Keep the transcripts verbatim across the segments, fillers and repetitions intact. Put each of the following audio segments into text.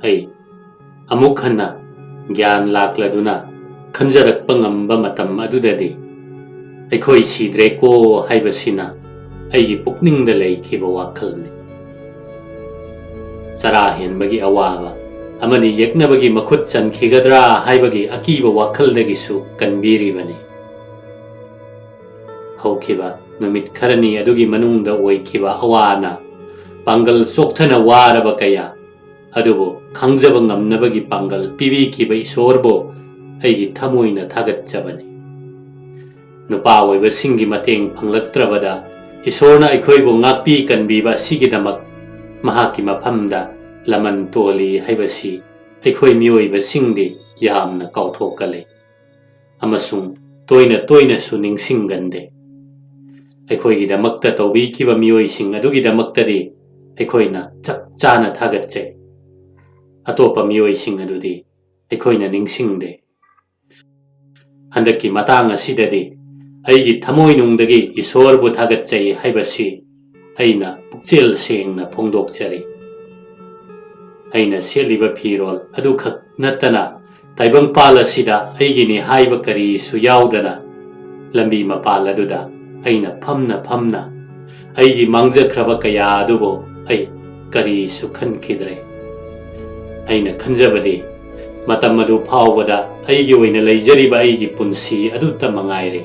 ꯑꯩ ꯑꯃꯨꯛ ꯍꯟꯅ ꯒ꯭ꯌꯥꯟ ꯂꯥꯛꯂꯗꯨꯅ ꯈꯟꯖꯔꯛꯄ ꯉꯝꯕ ꯃꯇꯝ ꯑꯗꯨꯗꯗꯤ, ꯑꯩꯈꯣꯏ ꯁꯤꯗ꯭ꯔꯦꯀꯣ ꯍꯥꯏꯕꯁꯤꯅ ꯑꯩꯒꯤ ꯄꯨꯛꯅꯤꯡꯗ ꯂꯩꯈꯤꯕ ꯋꯥꯈꯜꯅꯤ꯫ ꯆꯔꯥ ꯍꯦꯟꯕꯒꯤ ꯑꯋꯥꯕ ꯑꯃꯗꯤ ꯌꯦꯛꯅꯕꯒꯤ ꯃꯈꯨꯠ ꯆꯟꯈꯤꯒꯗ꯭ꯔꯥ ꯍꯥꯏꯕꯒꯤ ꯑꯀꯤꯕ ꯋꯥꯈꯜꯗꯒꯤꯁꯨ ꯀꯟꯕꯤꯔꯤꯕꯅꯤ꯫ ꯍꯧꯈꯤꯕ ꯅꯨꯃꯤꯠ ꯈꯔꯅꯤ ꯑꯗꯨꯒꯤ ꯃꯅꯨꯡꯗ ꯑꯣꯏꯈꯤꯕ ꯑꯋꯥ ꯑꯅꯥ, ꯄꯥꯡꯒꯜ ꯆꯣꯛꯊꯅ ꯋꯥꯔꯕ ꯀꯌꯥ, ꯑꯗꯨꯕꯨ ꯈꯪꯖꯕ ꯉꯝꯅꯕꯒꯤ ꯄꯥꯡꯒꯜ ꯄꯤꯕꯤꯈꯤꯕ ꯏꯁꯣꯔꯕꯨ ꯑꯩꯒꯤ ꯊꯃꯣꯏꯅ ꯊꯥꯒꯠꯆꯕꯅꯤ꯫ ꯅꯨꯄꯥ ꯑꯣꯏꯕꯁꯤꯡꯒꯤ ꯃꯇꯦꯡ ꯐꯪꯂꯛꯇ꯭ꯔꯕꯗ ꯏꯁꯣꯔꯅ ꯑꯩꯈꯣꯏꯕꯨ ꯉꯥꯛꯄꯤ ꯀꯟꯕꯤꯕ ꯑꯁꯤꯒꯤꯗꯃꯛ ꯃꯍꯥꯛꯀꯤ ꯃꯐꯝꯗ ꯂꯃꯟ ꯇꯣꯜꯂꯤ ꯍꯥꯏꯕꯁꯤ ꯑꯩꯈꯣꯏ ꯃꯤꯑꯣꯏꯕꯁꯤꯡꯗꯤ ꯌꯥꯝꯅ ꯀꯥꯎꯊꯣꯛꯀꯜꯂꯤ ꯑꯃꯁꯨꯡ ꯇꯣꯏꯅ ꯇꯣꯏꯅꯁꯨ ꯅꯤꯡꯁꯤꯡꯒꯟꯗꯦ꯫ ꯑꯩꯈꯣꯏꯒꯤꯗꯃꯛꯇ ꯇꯧꯕꯤꯈꯤꯕ ꯃꯤꯑꯣꯏꯁꯤꯡ ꯑꯗꯨꯒꯤꯗꯃꯛꯇꯗꯤ ꯑꯩꯈꯣꯏꯅ ꯆꯞ ꯆꯥꯅ ꯊꯥꯒꯠꯆꯩ꯫ ꯑꯇꯣꯞꯄ ꯃꯤꯑꯣꯏꯁꯤꯡ ꯑꯗꯨꯗꯤ ꯑꯩꯈꯣꯏꯅ ꯅꯤꯡꯁꯤꯡꯗꯦ꯫ ꯍꯟꯗꯛꯀꯤ ꯃꯇꯥꯡ ꯑꯁꯤꯗꯗꯤ ꯑꯩꯒꯤ ꯊꯃꯣꯏꯅꯨꯡꯗꯒꯤ ꯏꯁꯣꯔꯕꯨ ꯊꯥꯒꯠꯆꯩ ꯍꯥꯏꯕꯁꯤ ꯑꯩꯅ ꯄꯨꯛꯆꯦꯜ ꯁꯦꯡꯅ ꯐꯣꯡꯗꯣꯛꯆꯔꯤ꯫ ꯑꯩꯅ ꯁꯦꯠꯂꯤꯕ ꯐꯤꯔꯣꯜ ꯑꯗꯨꯈꯛ ꯅꯠꯇꯅ ꯇꯥꯏꯕꯪꯄꯥꯜ ꯑꯁꯤꯗ ꯑꯩꯒꯤꯅꯤ ꯍꯥꯏꯕ ꯀꯔꯤꯁꯨ ꯌꯥꯎꯗꯅ ꯂꯝꯕꯤ ꯃꯄꯥꯜ ꯑꯗꯨꯗ ꯑꯩꯅ ꯐꯝꯅ ꯐꯝꯅ ꯑꯩꯒꯤ ꯃꯥꯡꯖꯈ꯭ꯔꯕ ꯀꯌꯥ ꯑꯗꯨꯕꯨ ꯑꯩ ꯀꯔꯤꯁꯨ ꯈꯟꯈꯤꯗ꯭ꯔꯦ꯫ ꯑꯩꯅ ꯈꯟꯖꯕꯗꯤ ꯃꯇꯝ ꯑꯗꯨ ꯐꯥꯎꯕꯗ ꯑꯩꯒꯤ ꯑꯣꯏꯅ ꯂꯩꯖꯔꯤꯕ ꯑꯩꯒꯤ ꯄꯨꯟꯁꯤ ꯑꯗꯨꯇ ꯃꯉꯥꯏꯔꯦ꯫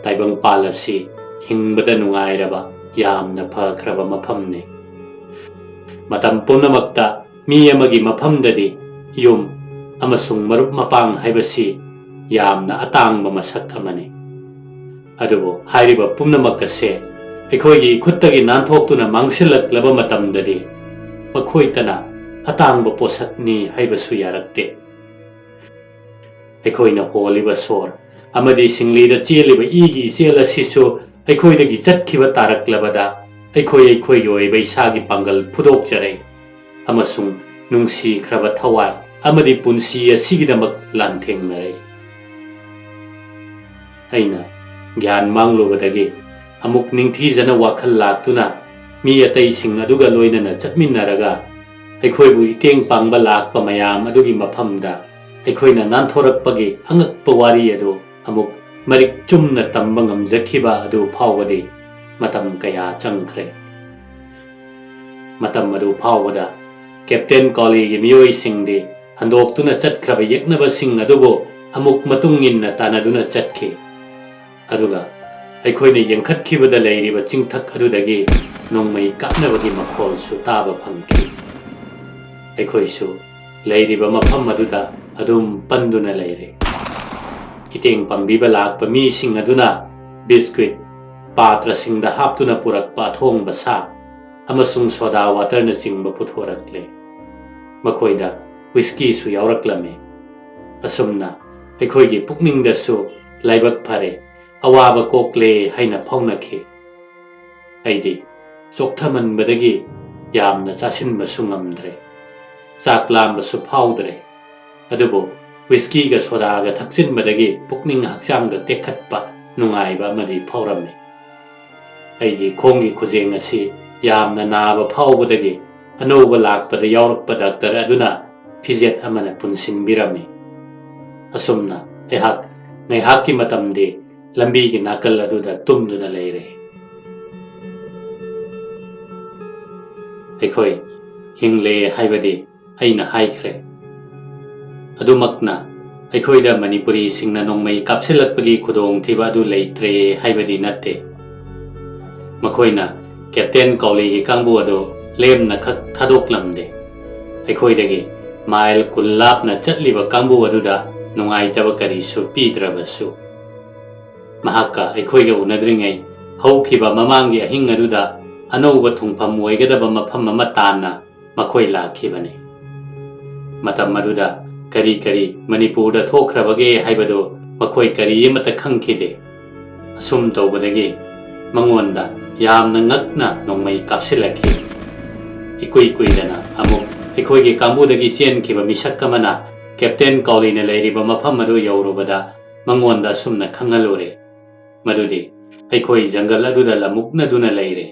ꯇꯥꯏꯕꯪꯄꯥꯜ ꯑꯁꯤ ꯍꯤꯡꯕꯗ ꯅꯨꯡꯉꯥꯏꯔꯕ, ꯌꯥꯝꯅ ꯐꯈ꯭ꯔꯕ ꯃꯐꯝꯅꯤ꯫ ꯃꯇꯝ ꯄꯨꯝꯅꯃꯛꯇ ꯃꯤ ꯑꯃꯒꯤ ꯃꯐꯝꯗꯗꯤ ꯌꯨꯝ ꯑꯃꯁꯨꯡ ꯃꯔꯨꯞ ꯃꯄꯥꯡ ꯍꯥꯏꯕꯁꯤ ꯌꯥꯝꯅ ꯑꯇꯥꯡꯕ ꯃꯁꯛ ꯑꯃꯅꯤ꯫ ꯑꯗꯨꯕꯨ ꯍꯥꯏꯔꯤꯕ ꯄꯨꯝꯅꯃꯛ ꯑꯁꯦ ꯑꯩꯈꯣꯏꯒꯤ ꯏꯈꯨꯠꯇꯒꯤ ꯅꯥꯟꯊꯣꯛꯇꯨꯅ ꯃꯥꯡꯁꯤꯜꯂꯛꯂꯕ ꯃꯇꯝꯗꯗꯤ ꯃꯈꯣꯏꯇꯅ ꯑꯇꯥꯡꯕ ꯄꯣꯠꯁꯛꯅꯤ ꯍꯥꯏꯕꯁꯨ ꯌꯥꯔꯛꯇꯦ꯫ ꯑꯩꯈꯣꯏꯅ ꯍꯣꯜꯂꯤꯕ ꯁꯣꯔ ꯑꯃꯗꯤ ꯁꯤꯡꯂꯤꯗ ꯆꯦꯜꯂꯤꯕ ꯏꯒꯤ ꯏꯆꯦꯜ ꯑꯁꯤꯁꯨ ꯑꯩꯈꯣꯏꯗꯒꯤ ꯆꯠꯈꯤꯕ ꯇꯥꯔꯛꯂꯕꯗ ꯑꯩꯈꯣꯏ ꯑꯩꯈꯣꯏꯒꯤ ꯑꯣꯏꯕ ꯏꯁꯥꯒꯤ ꯄꯥꯡꯒꯜ ꯐꯨꯗꯣꯛꯆꯔꯦ ꯑꯃꯁꯨꯡ ꯅꯨꯡꯁꯤꯈ꯭ꯔꯕ ꯊꯋꯥꯏ ꯑꯃꯗꯤ ꯄꯨꯟꯁꯤ ꯑꯁꯤꯒꯤꯗꯃꯛ ꯂꯥꯟꯊꯦꯡꯅꯔꯦ꯫ ꯑꯩꯅ ꯒ꯭ꯌꯥꯟ ꯃꯥꯡꯂꯨꯕꯗꯒꯤ ꯑꯃꯨꯛ ꯅꯤꯡꯊꯤꯖꯅ ꯋꯥꯈꯜ ꯂꯥꯛꯇꯨꯅ ꯃꯤ ꯑꯇꯩꯁꯤꯡ ꯑꯗꯨꯒ ꯂꯣꯏꯅꯅ ꯆꯠꯃꯤꯟꯅꯔꯒ ꯑꯩꯈꯣꯏꯕꯨ ꯏꯇꯦꯡ ꯄꯥꯡꯕ ꯂꯥꯛꯄ ꯃꯌꯥꯝ ꯑꯗꯨꯒꯤ ꯃꯐꯝꯗ ꯑꯩꯈꯣꯏꯅ ꯅꯥꯟꯊꯣꯔꯛꯄꯒꯤ ꯑꯉꯛꯄ ꯋꯥꯔꯤ ꯑꯗꯨ ꯑꯃꯨꯛ ꯃꯔꯤꯛ ꯆꯨꯝꯅ ꯇꯝꯕ ꯉꯝꯖꯈꯤꯕ ꯑꯗꯨ ꯐꯥꯎꯕꯗꯤ ꯃꯇꯝ ꯀꯌꯥ ꯆꯪꯈ꯭ꯔꯦ꯫ ꯃꯇꯝ ꯑꯗꯨ ꯐꯥꯎꯕꯗ ꯀꯦꯞꯇꯦꯟ ꯀꯣꯂꯤꯒꯤ ꯃꯤꯑꯣꯏꯁꯤꯡꯗꯤ ꯍꯟꯗꯣꯛꯇꯨꯅ ꯆꯠꯈ꯭ꯔꯕ ꯌꯦꯛꯅꯕꯁꯤꯡ ꯑꯗꯨꯕꯨ ꯑꯃꯨꯛ ꯃꯇꯨꯡ ꯏꯟꯅ ꯇꯥꯟꯅꯗꯨꯅ ꯆꯠꯈꯤ꯫ ꯑꯗꯨꯒ ꯑꯩꯈꯣꯏꯅ ꯌꯦꯡꯈꯠꯈꯤꯕꯗ ꯂꯩꯔꯤꯕ ꯆꯤꯡꯊꯛ ꯑꯗꯨꯗꯒꯤ ꯅꯣꯡꯃꯩ ꯀꯥꯞꯅꯕꯒꯤ ꯃꯈꯣꯜꯁꯨ ꯇꯥꯕ ꯐꯪꯈꯤ꯫ ꯑꯩꯈꯣꯏꯁꯨ ꯂꯩꯔꯤꯕ ꯃꯐꯝ ꯑꯗꯨꯗ ꯑꯗꯨꯝ ꯄꯟꯗꯨꯅ ꯂꯩꯔꯦ꯫ ꯃꯇꯦꯡ ꯄꯥꯡꯕꯤꯕ ꯂꯥꯛꯄ ꯃꯤꯁꯤꯡ ꯑꯗꯨꯅ ꯕꯤꯁꯀ꯭ꯋꯤꯠ ꯄꯥꯇ꯭ꯔꯁꯤꯡꯗ ꯍꯥꯞꯇꯨꯅ ꯄꯨꯔꯛꯄ ꯑꯊꯣꯡꯕ ꯁꯥ ꯑꯃꯁꯨꯡ ꯁꯣꯗꯥ ꯋꯥꯇꯔꯅꯆꯤꯡꯕ ꯄꯨꯊꯣꯔꯛꯂꯦ꯫ ꯃꯈꯣꯏꯗ ꯋꯤꯁꯀꯤꯁꯨ ꯌꯥꯎꯔꯛꯂꯝꯃꯤ꯫ ꯑꯁꯨꯝꯅ ꯑꯩꯈꯣꯏꯒꯤ ꯄꯨꯛꯅꯤꯡꯗꯁꯨ ꯂꯥꯏꯕꯛ ꯐꯔꯦ, ꯑꯋꯥꯕ ꯀꯣꯛꯂꯦ ꯍꯥꯏꯅ ꯐꯥꯎꯅꯈꯤ꯫ ꯑꯩꯗꯤ ꯆꯣꯛꯊꯃꯟꯕꯗꯒꯤ ꯌꯥꯝꯅ ꯆꯥꯁꯤꯟꯕꯁꯨ ꯉꯝꯗ꯭ꯔꯦ꯫ ꯆꯥꯛ ꯂꯥꯝꯕꯁꯨ ꯐꯥꯎꯗ꯭ꯔꯦ꯫ ꯑꯗꯨꯕꯨ ꯋꯤꯁꯀꯤꯒ ꯁꯣꯗꯥꯒ ꯊꯛꯆꯤꯟꯕꯗꯒꯤ ꯄꯨꯛꯅꯤꯡ ꯍꯛꯆꯥꯡꯗ ꯇꯦꯛꯈꯠꯄ ꯅꯨꯡꯉꯥꯏꯕ ꯑꯃꯗꯤ ꯐꯥꯎꯔꯝꯃꯤ꯫ ꯑꯩꯒꯤ ꯈꯣꯡꯒꯤ ꯈꯨꯖꯦꯡ ꯑꯁꯤ ꯌꯥꯝꯅ ꯅꯥꯕ ꯐꯥꯎꯕꯗꯒꯤ ꯑꯅꯧꯕ ꯂꯥꯛꯄꯗ ꯌꯥꯎꯔꯛꯄ ꯗꯥꯛꯇꯔ ꯑꯗꯨꯅ ꯐꯤꯖꯦꯠ ꯑꯃꯅ ꯄꯨꯟꯁꯤꯟꯕꯤꯔꯝꯃꯤ꯫ ꯑꯁꯨꯝꯅ ꯑꯩꯍꯥꯛ ꯉꯥꯏꯍꯥꯛꯀꯤ ꯃꯇꯝꯗꯤ ꯂꯝꯕꯤꯒꯤ ꯅꯥꯀꯜ ꯑꯗꯨꯗ ꯇꯨꯝꯗꯨꯅ ꯂꯩꯔꯦ꯫ ꯑꯩꯈꯣꯏ ꯍꯤꯡꯂꯦ ꯍꯥꯏꯕꯗꯤ ꯑꯩꯅ ꯍꯥꯏꯈ꯭ꯔꯦ꯫ ꯑꯗꯨꯃꯛꯅ ꯑꯩꯈꯣꯏꯗ ꯃꯅꯤꯄꯨꯔꯤꯁꯤꯡꯅ ꯅꯣꯡꯃꯩ ꯀꯥꯞꯁꯤꯜꯂꯛꯄꯒꯤ ꯈꯨꯗꯣꯡꯊꯤꯕ ꯑꯗꯨ ꯂꯩꯇ꯭ꯔꯦ ꯍꯥꯏꯕꯗꯤ ꯅꯠꯇꯦ꯫ ꯃꯈꯣꯏꯅ ꯀꯦꯞꯇꯦꯟ ꯀꯥꯎꯂꯤꯒꯤ ꯀꯥꯡꯕꯨ ꯑꯗꯨ ꯂꯦꯝꯅ ꯈꯛ ꯊꯥꯗꯣꯛꯂꯝꯗꯦ꯫ ꯑꯩꯈꯣꯏꯗꯒꯤ ꯃꯥꯏꯜ ꯀꯨꯟ ꯂꯥꯞꯅ ꯆꯠꯂꯤꯕ ꯀꯥꯡꯕꯨ ꯑꯗꯨꯗ ꯅꯨꯡꯉꯥꯏꯇꯕ ꯀꯔꯤꯁꯨ ꯄꯤꯗ꯭ꯔꯕꯁꯨ, ꯃꯍꯥꯛꯀ ꯑꯩꯈꯣꯏꯒ ꯎꯅꯗ꯭ꯔꯤꯉꯩ ꯍꯧꯈꯤꯕ ꯃꯃꯥꯡꯒꯤ ꯑꯍꯤꯡ ꯑꯗꯨꯗ ꯑꯅꯧꯕ ꯊꯨꯡꯐꯝ ꯑꯣꯏꯒꯗꯕ ꯃꯐꯝ ꯑꯃ ꯇꯥꯟꯅ ꯃꯈꯣꯏ ꯂꯥꯛꯈꯤꯕꯅꯤ꯫ ꯃꯇꯝ ꯑꯗꯨꯗ ꯀꯔꯤ ꯀꯔꯤ ꯃꯅꯤꯄꯨꯔꯗ ꯊꯣꯛꯈ꯭ꯔꯕꯒꯦ ꯍꯥꯏꯕꯗꯨ ꯃꯈꯣꯏ ꯀꯔꯤ ꯑꯃꯠꯇ ꯈꯪꯈꯤꯗꯦ꯫ ꯑꯁꯨꯝ ꯇꯧꯕꯗꯒꯤ ꯃꯉꯣꯟꯗ ꯌꯥꯝꯅ ꯉꯛꯅ ꯅꯣꯡꯃꯩ ꯀꯥꯞꯁꯤꯜꯂꯛꯈꯤ꯫ ꯏꯀꯨꯏ ꯀꯨꯏꯗꯅ ꯑꯃꯨꯛ ꯑꯩꯈꯣꯏꯒꯤ ꯀꯥꯡꯕꯨꯗꯒꯤ ꯆꯦꯟꯈꯤꯕ ꯃꯤꯁꯛ ꯑꯃꯅ ꯀꯦꯞꯇꯦꯟ ꯀꯥꯎꯂꯤꯅ ꯂꯩꯔꯤꯕ ꯃꯐꯝ ꯑꯗꯨ ꯌꯧꯔꯨꯕꯗ ꯃꯉꯣꯟꯗ ꯑꯁꯨꯝꯅ ꯈꯪꯍꯜꯂꯨꯔꯦ, ꯃꯗꯨꯗꯤ ꯑꯩꯈꯣꯏ ꯖꯪꯒꯜ ꯑꯗꯨꯗ ꯂꯃꯨꯛꯅꯗꯨꯅ ꯂꯩꯔꯦ꯫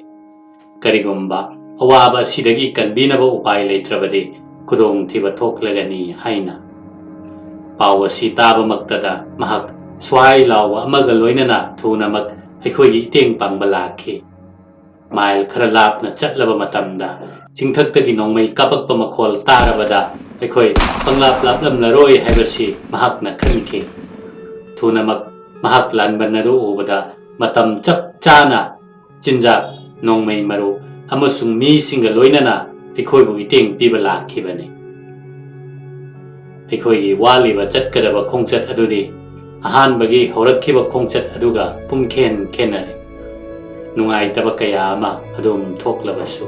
ꯀꯔꯤꯒꯨꯝꯕ ꯑꯋꯥꯕ ꯑꯁꯤꯗꯒꯤ ꯀꯟꯕꯤꯅꯕ ꯎꯄꯥꯏ ꯂꯩꯇ꯭ꯔꯕꯗꯤ ꯈꯨꯗꯣꯡꯊꯤꯕ ꯊꯣꯛꯂꯒꯅꯤ ꯍꯥꯏꯅ꯫ ꯄꯥꯎ ꯑꯁꯤ ꯇꯥꯕꯃꯛꯇꯗ ꯃꯍꯥꯛ ꯁ꯭ꯋꯥꯏ ꯂꯥꯎꯕ ꯑꯃꯒ ꯂꯣꯏꯅꯅ ꯊꯨꯅꯃꯛ ꯑꯩꯈꯣꯏꯒꯤ ꯏꯇꯦꯡ ꯄꯥꯡꯕ ꯂꯥꯛꯈꯤ꯫ ꯃꯥꯏꯜ ꯈꯔ ꯂꯥꯞꯅ ꯆꯠꯂꯕ ꯃꯇꯝꯗ ꯆꯤꯡꯊꯛꯇꯒꯤ ꯅꯣꯡꯃꯩ ꯀꯥꯞꯄꯛꯄ ꯃꯈꯣꯜ ꯇꯥꯔꯕꯗ ꯑꯩꯈꯣꯏ ꯄꯪꯂꯥꯞ ꯂꯥꯞꯂꯝꯂꯔꯣꯏ ꯍꯥꯏꯕꯁꯤ ꯃꯍꯥꯛꯅ ꯈꯟꯈꯤ꯫ ꯊꯨꯅꯃꯛ ꯃꯍꯥꯛ ꯂꯥꯟꯕꯟ ꯑꯗꯨ ꯎꯕꯗ ꯃꯇꯝ ꯆꯞ ꯆꯥꯅ ꯆꯤꯟꯖꯥꯛ, ꯅꯣꯡꯃꯩ ꯃꯔꯨ ꯑꯃꯁꯨꯡ ꯃꯤꯁꯤꯡꯒ ꯂꯣꯏꯅꯅ ꯑꯩꯈꯣꯏꯕꯨ ꯏꯇꯦꯡ ꯄꯤꯕ ꯂꯥꯛꯈꯤꯕꯅꯤ꯫ ꯑꯩꯈꯣꯏꯒꯤ ꯋꯥꯠꯂꯤꯕ ꯆꯠꯀꯗꯕ ꯈꯣꯡꯆꯠ ꯑꯗꯨꯗꯤ ꯑꯍꯥꯟꯕꯒꯤ ꯍꯧꯔꯛꯈꯤꯕ ꯈꯣꯡꯆꯠ ꯑꯗꯨꯒ ꯄꯨꯝꯈꯦꯟ ꯈꯦꯟꯅꯔꯦ꯫ ꯅꯨꯡꯉꯥꯏꯇꯕ ꯀꯌꯥ ꯑꯃ ꯑꯗꯨꯝ ꯊꯣꯛꯂꯕꯁꯨ,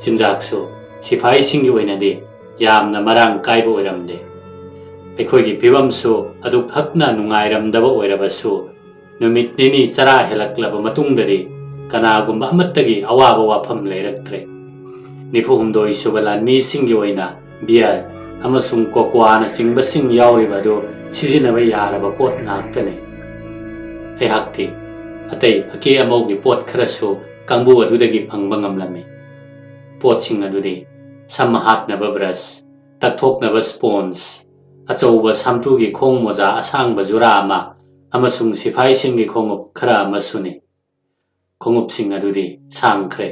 ꯆꯤꯟꯖꯥꯛꯁꯨ ꯁꯤꯐꯥꯏꯁꯤꯡꯒꯤ ꯑꯣꯏꯅꯗꯤ ꯌꯥꯝꯅ ꯃꯔꯥꯡ ꯀꯥꯏꯕ ꯑꯣꯏꯔꯝꯗꯦ꯫ ꯑꯩꯈꯣꯏꯒꯤ ꯐꯤꯕꯝꯁꯨ ꯑꯗꯨꯛ ꯍꯛꯅ ꯅꯨꯡꯉꯥꯏꯔꯝꯗꯕ ꯑꯣꯏꯔꯕꯁꯨ, ꯅꯨꯃꯤꯠ ꯅꯤꯅꯤ ꯆꯔꯥ ꯍꯦꯜꯂꯛꯂꯕ ꯃꯇꯨꯡꯗꯗꯤ ꯀꯅꯥꯒꯨꯝꯕ ꯑꯃꯠꯇꯒꯤ ꯑꯋꯥꯕ ꯋꯥꯐꯝ ꯂꯩꯔꯛꯇ꯭ꯔꯦ꯫ ꯅꯤꯐꯨ ꯍꯨꯝꯗꯣꯏ ꯁꯨꯕ ꯂꯥꯟꯃꯤꯁꯤꯡꯒꯤ ꯑꯣꯏꯅ ꯕꯤꯌꯔ ꯑꯃꯁꯨꯡ ꯀꯣꯀ꯭ꯋꯥꯅꯆꯤꯡꯕꯁꯤꯡ ꯌꯥꯎꯔꯤꯕ ꯑꯗꯨ ꯁꯤꯖꯤꯟꯅꯕ ꯌꯥꯔꯕ ꯄꯣꯠ ꯉꯥꯛꯇꯅꯤ꯫ ꯑꯩꯍꯥꯛꯇꯤ ꯑꯇꯩ ꯑꯀꯦ ꯑꯃꯧꯒꯤ ꯄꯣꯠ ꯈꯔꯁꯨ ꯀꯥꯡꯕꯨ ꯑꯗꯨꯗꯒꯤ ꯐꯪꯕ ꯉꯝꯂꯝꯃꯤ꯫ ꯄꯣꯠꯁꯤꯡ ꯑꯗꯨꯗꯤ ꯁꯝ ꯍꯥꯠꯅꯕ ꯕ꯭ꯔꯁ, ꯇꯛꯊꯣꯛꯅꯕ ꯁ꯭ꯄꯣꯟꯖ, ꯑꯆꯧꯕ ꯁꯥꯝꯇꯨꯒꯤ ꯈꯣꯡ ꯃꯣꯖꯥ ꯑꯁꯥꯡꯕ ꯖꯨꯔꯥ ꯑꯃ ꯑꯃꯁꯨꯡ ꯁꯤꯐꯥꯏꯁꯤꯡꯒꯤ ꯈꯣꯡꯎꯞ ꯈꯔ ꯑꯃꯁꯨꯅꯤ꯫ ꯈꯣꯡꯎꯞꯁꯤꯡ ꯑꯗꯨꯗꯤ ꯁꯥꯡꯈ꯭ꯔꯦ,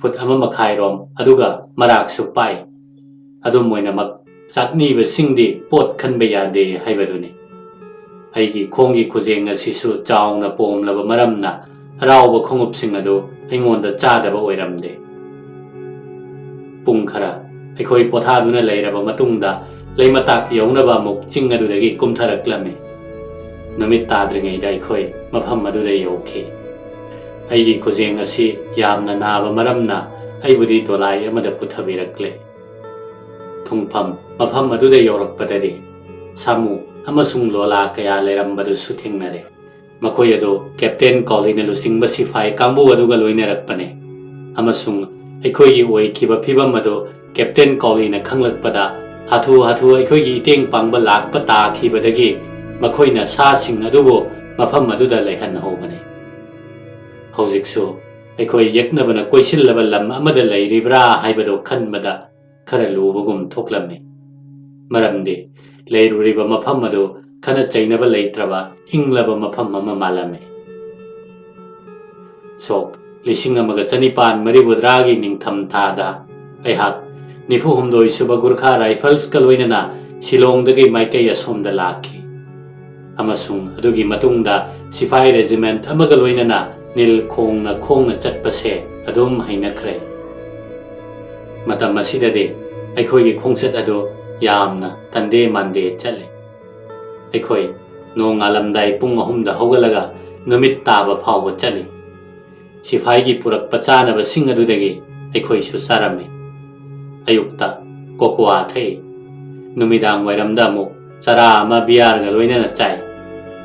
ꯐꯨꯠ ꯑꯃ ꯃꯈꯥꯏꯔꯣꯝ, ꯑꯗꯨꯒ ꯃꯔꯥꯛꯁꯨ ꯄꯥꯛꯏ꯫ ꯑꯗꯨꯝ ꯑꯣꯏꯅꯃꯛ, ꯆꯥꯛꯅꯤꯕꯁꯤꯡꯗꯤ ꯄꯣꯠ ꯈꯟꯕ ꯌꯥꯗꯦ ꯍꯥꯏꯕꯗꯨꯅꯤ꯫ ꯑꯩꯒꯤ ꯈꯣꯡꯒꯤ ꯈꯨꯖꯦꯡ ꯑꯁꯤꯁꯨ ꯆꯥꯎꯅ ꯄꯣꯝꯂꯕ ꯃꯔꯝꯅ, ꯑꯔꯥꯎꯕ ꯈꯣꯡꯎꯞꯁꯤꯡ ꯑꯗꯨ ꯑꯩꯉꯣꯟꯗ ꯆꯥꯗꯕ ꯑꯣꯏꯔꯝꯗꯦ꯫ ꯄꯨꯡ ꯈꯔ ꯑꯩꯈꯣꯏ ꯄꯣꯊꯥꯗꯨꯅ ꯂꯩꯔꯕ ꯃꯇꯨꯡꯗ, ꯂꯩꯃꯇꯥꯛ ꯌꯧꯅꯕ ꯑꯃꯨꯛ ꯆꯤꯡ ꯑꯗꯨꯗꯒꯤ ꯀꯨꯝꯊꯔꯛꯂꯝꯃꯤ꯫ ꯅꯨꯃꯤꯠ ꯇꯥꯗ꯭ꯔꯤꯉꯩꯗ ꯑꯩꯈꯣꯏ ꯃꯐꯝ ꯑꯗꯨꯗ ꯌꯧꯈꯤ꯫ ꯑꯩꯒꯤ ꯈꯨꯖꯦꯡ ꯑꯁꯤ ꯌꯥꯝꯅ ꯅꯥꯕ ꯃꯔꯝꯅ, ꯑꯩꯕꯨꯗꯤ ꯗꯣꯂꯥꯏ ꯑꯃꯗ ꯄꯨꯊꯕꯤꯔꯛꯂꯦ꯫ ꯊꯨꯡꯐꯝ ꯃꯐꯝ ꯑꯗꯨꯗ ꯌꯧꯔꯛꯄꯗꯗꯤ ꯁꯥꯃꯨ ꯑꯃꯁꯨꯡ ꯂꯣꯂꯥ ꯀꯌꯥ ꯂꯩꯔꯝꯕꯗꯨꯁꯨ ꯊꯦꯡꯅꯔꯦ꯫ ꯃꯈꯣꯏ ꯑꯗꯨ ꯀꯦꯞꯇꯦꯟ ꯀꯣꯂꯤꯅ ꯂꯨꯆꯤꯡꯕ ꯁꯤꯐꯥꯏ ꯀꯥꯡꯕꯨ ꯑꯗꯨꯒ ꯂꯣꯏꯅꯔꯛꯄꯅꯤ, ꯑꯃꯁꯨꯡ ꯑꯩꯈꯣꯏꯒꯤ ꯑꯣꯏꯈꯤꯕ ꯐꯤꯚꯝ ꯑꯗꯨ ꯀꯦꯞꯇꯦꯟ ꯀꯣꯂꯤꯅ ꯈꯪꯂꯛꯄꯗ, ꯍꯥꯊꯨ ꯍꯥꯊꯨ ꯑꯩꯈꯣꯏꯒꯤ ꯏꯇꯦꯡ ꯄꯥꯡꯕ ꯂꯥꯛꯄ ꯇꯥꯈꯤꯕꯗꯒꯤ, ꯃꯈꯣꯏꯅ ꯁꯥꯁꯤꯡ ꯑꯗꯨꯕꯨ ꯃꯐꯝ ꯑꯗꯨꯗ ꯂꯩꯍꯟꯍꯧꯕꯅꯤ꯫ ꯍꯧꯖꯤꯛꯁꯨ ꯑꯩꯈꯣꯏ ꯌꯦꯛꯅꯕꯅ ꯀꯣꯏꯁꯤꯜꯂꯕ ꯂꯝ ꯑꯃꯗ ꯂꯩꯔꯤꯕ꯭ꯔꯥ ꯍꯥꯏꯕꯗꯨ ꯈꯟꯕꯗ ꯈꯔ ꯂꯨꯕꯒꯨꯝ ꯊꯣꯛꯂꯝꯃꯤ꯫ ꯃꯔꯝꯗꯤ ꯂꯩꯔꯨꯔꯤꯕ ꯃꯐꯝ ꯑꯗꯨ ꯈꯠꯅ ꯆꯩꯅꯕ ꯂꯩꯇ꯭ꯔꯕ ꯏꯪꯂꯕ ꯃꯐꯝ ꯑꯃ ꯃꯥꯜꯂꯝꯃꯤ꯫ ꯁꯣꯛ ꯂꯤꯁꯤꯡ ꯑꯃꯒ ꯆꯅꯤꯄꯥꯟ ꯃꯔꯤꯐꯨꯇꯔꯥꯒꯤ ꯅꯤꯡꯊꯝ ꯊꯥꯗ ꯑꯩꯍꯥꯛ ꯅꯤꯐꯨ ꯍꯨꯝꯗꯣꯏ ꯁꯨꯕ ꯒꯨꯔꯈꯥ ꯔꯥꯏꯐꯜꯁꯀ ꯂꯣꯏꯅꯅ ꯁꯤꯂꯣꯡꯗꯒꯤ ꯃꯥꯏꯀꯩ ꯑꯁꯣꯝꯗ ꯂꯥꯛꯈꯤ꯫ ꯑꯃꯁꯨꯡ ꯑꯗꯨꯒꯤ ꯃꯇꯨꯡꯗ ꯁꯤꯐꯥꯏ ꯔꯦꯖꯤꯃꯦꯟꯠ ꯑꯃꯒ ꯂꯣꯏꯅꯅ ꯅꯤꯜ ꯈꯣꯡꯅ ꯈꯣꯡꯅ ꯆꯠꯄꯁꯦ ꯑꯗꯨꯝ ꯍꯩꯅꯈ꯭ꯔꯦ꯫ ꯃꯇꯝ ꯑꯁꯤꯗꯗꯤ ꯑꯩꯈꯣꯏꯒꯤ ꯈꯣꯡꯆꯠ ꯑꯗꯨ ꯌꯥꯝꯅ ꯇꯟꯗꯦ ꯃꯥꯟꯗꯦ ꯆꯠꯂꯤ꯫ ꯑꯩꯈꯣꯏ ꯅꯣꯡꯉꯥꯜꯂꯝꯗꯥꯏ ꯄꯨꯡ ꯑꯍꯨꯝꯗ ꯍꯧꯒꯠꯂꯒ ꯅꯨꯃꯤꯠ ꯇꯥꯕ ꯐꯥꯎꯕ ꯆꯠꯂꯤ꯫ ꯁꯤꯐꯥꯏꯒꯤ ꯄꯨꯔꯛꯄ ꯆꯥꯅꯕꯁꯤꯡ ꯑꯗꯨꯗꯒꯤ ꯑꯩꯈꯣꯏꯁꯨ ꯆꯥꯔꯝꯃꯤ꯫ ꯑꯌꯨꯛꯇ ꯀꯣꯀꯣꯋꯥ ꯊꯛꯏ꯫ ꯅꯨꯃꯤꯗꯥꯡ ꯋꯥꯏꯔꯝꯗ ꯑꯃꯨꯛ ꯆꯔꯥ ꯑꯃ ꯕꯤꯌꯥꯔꯒ ꯂꯣꯏꯅꯅ ꯆꯥꯏ꯫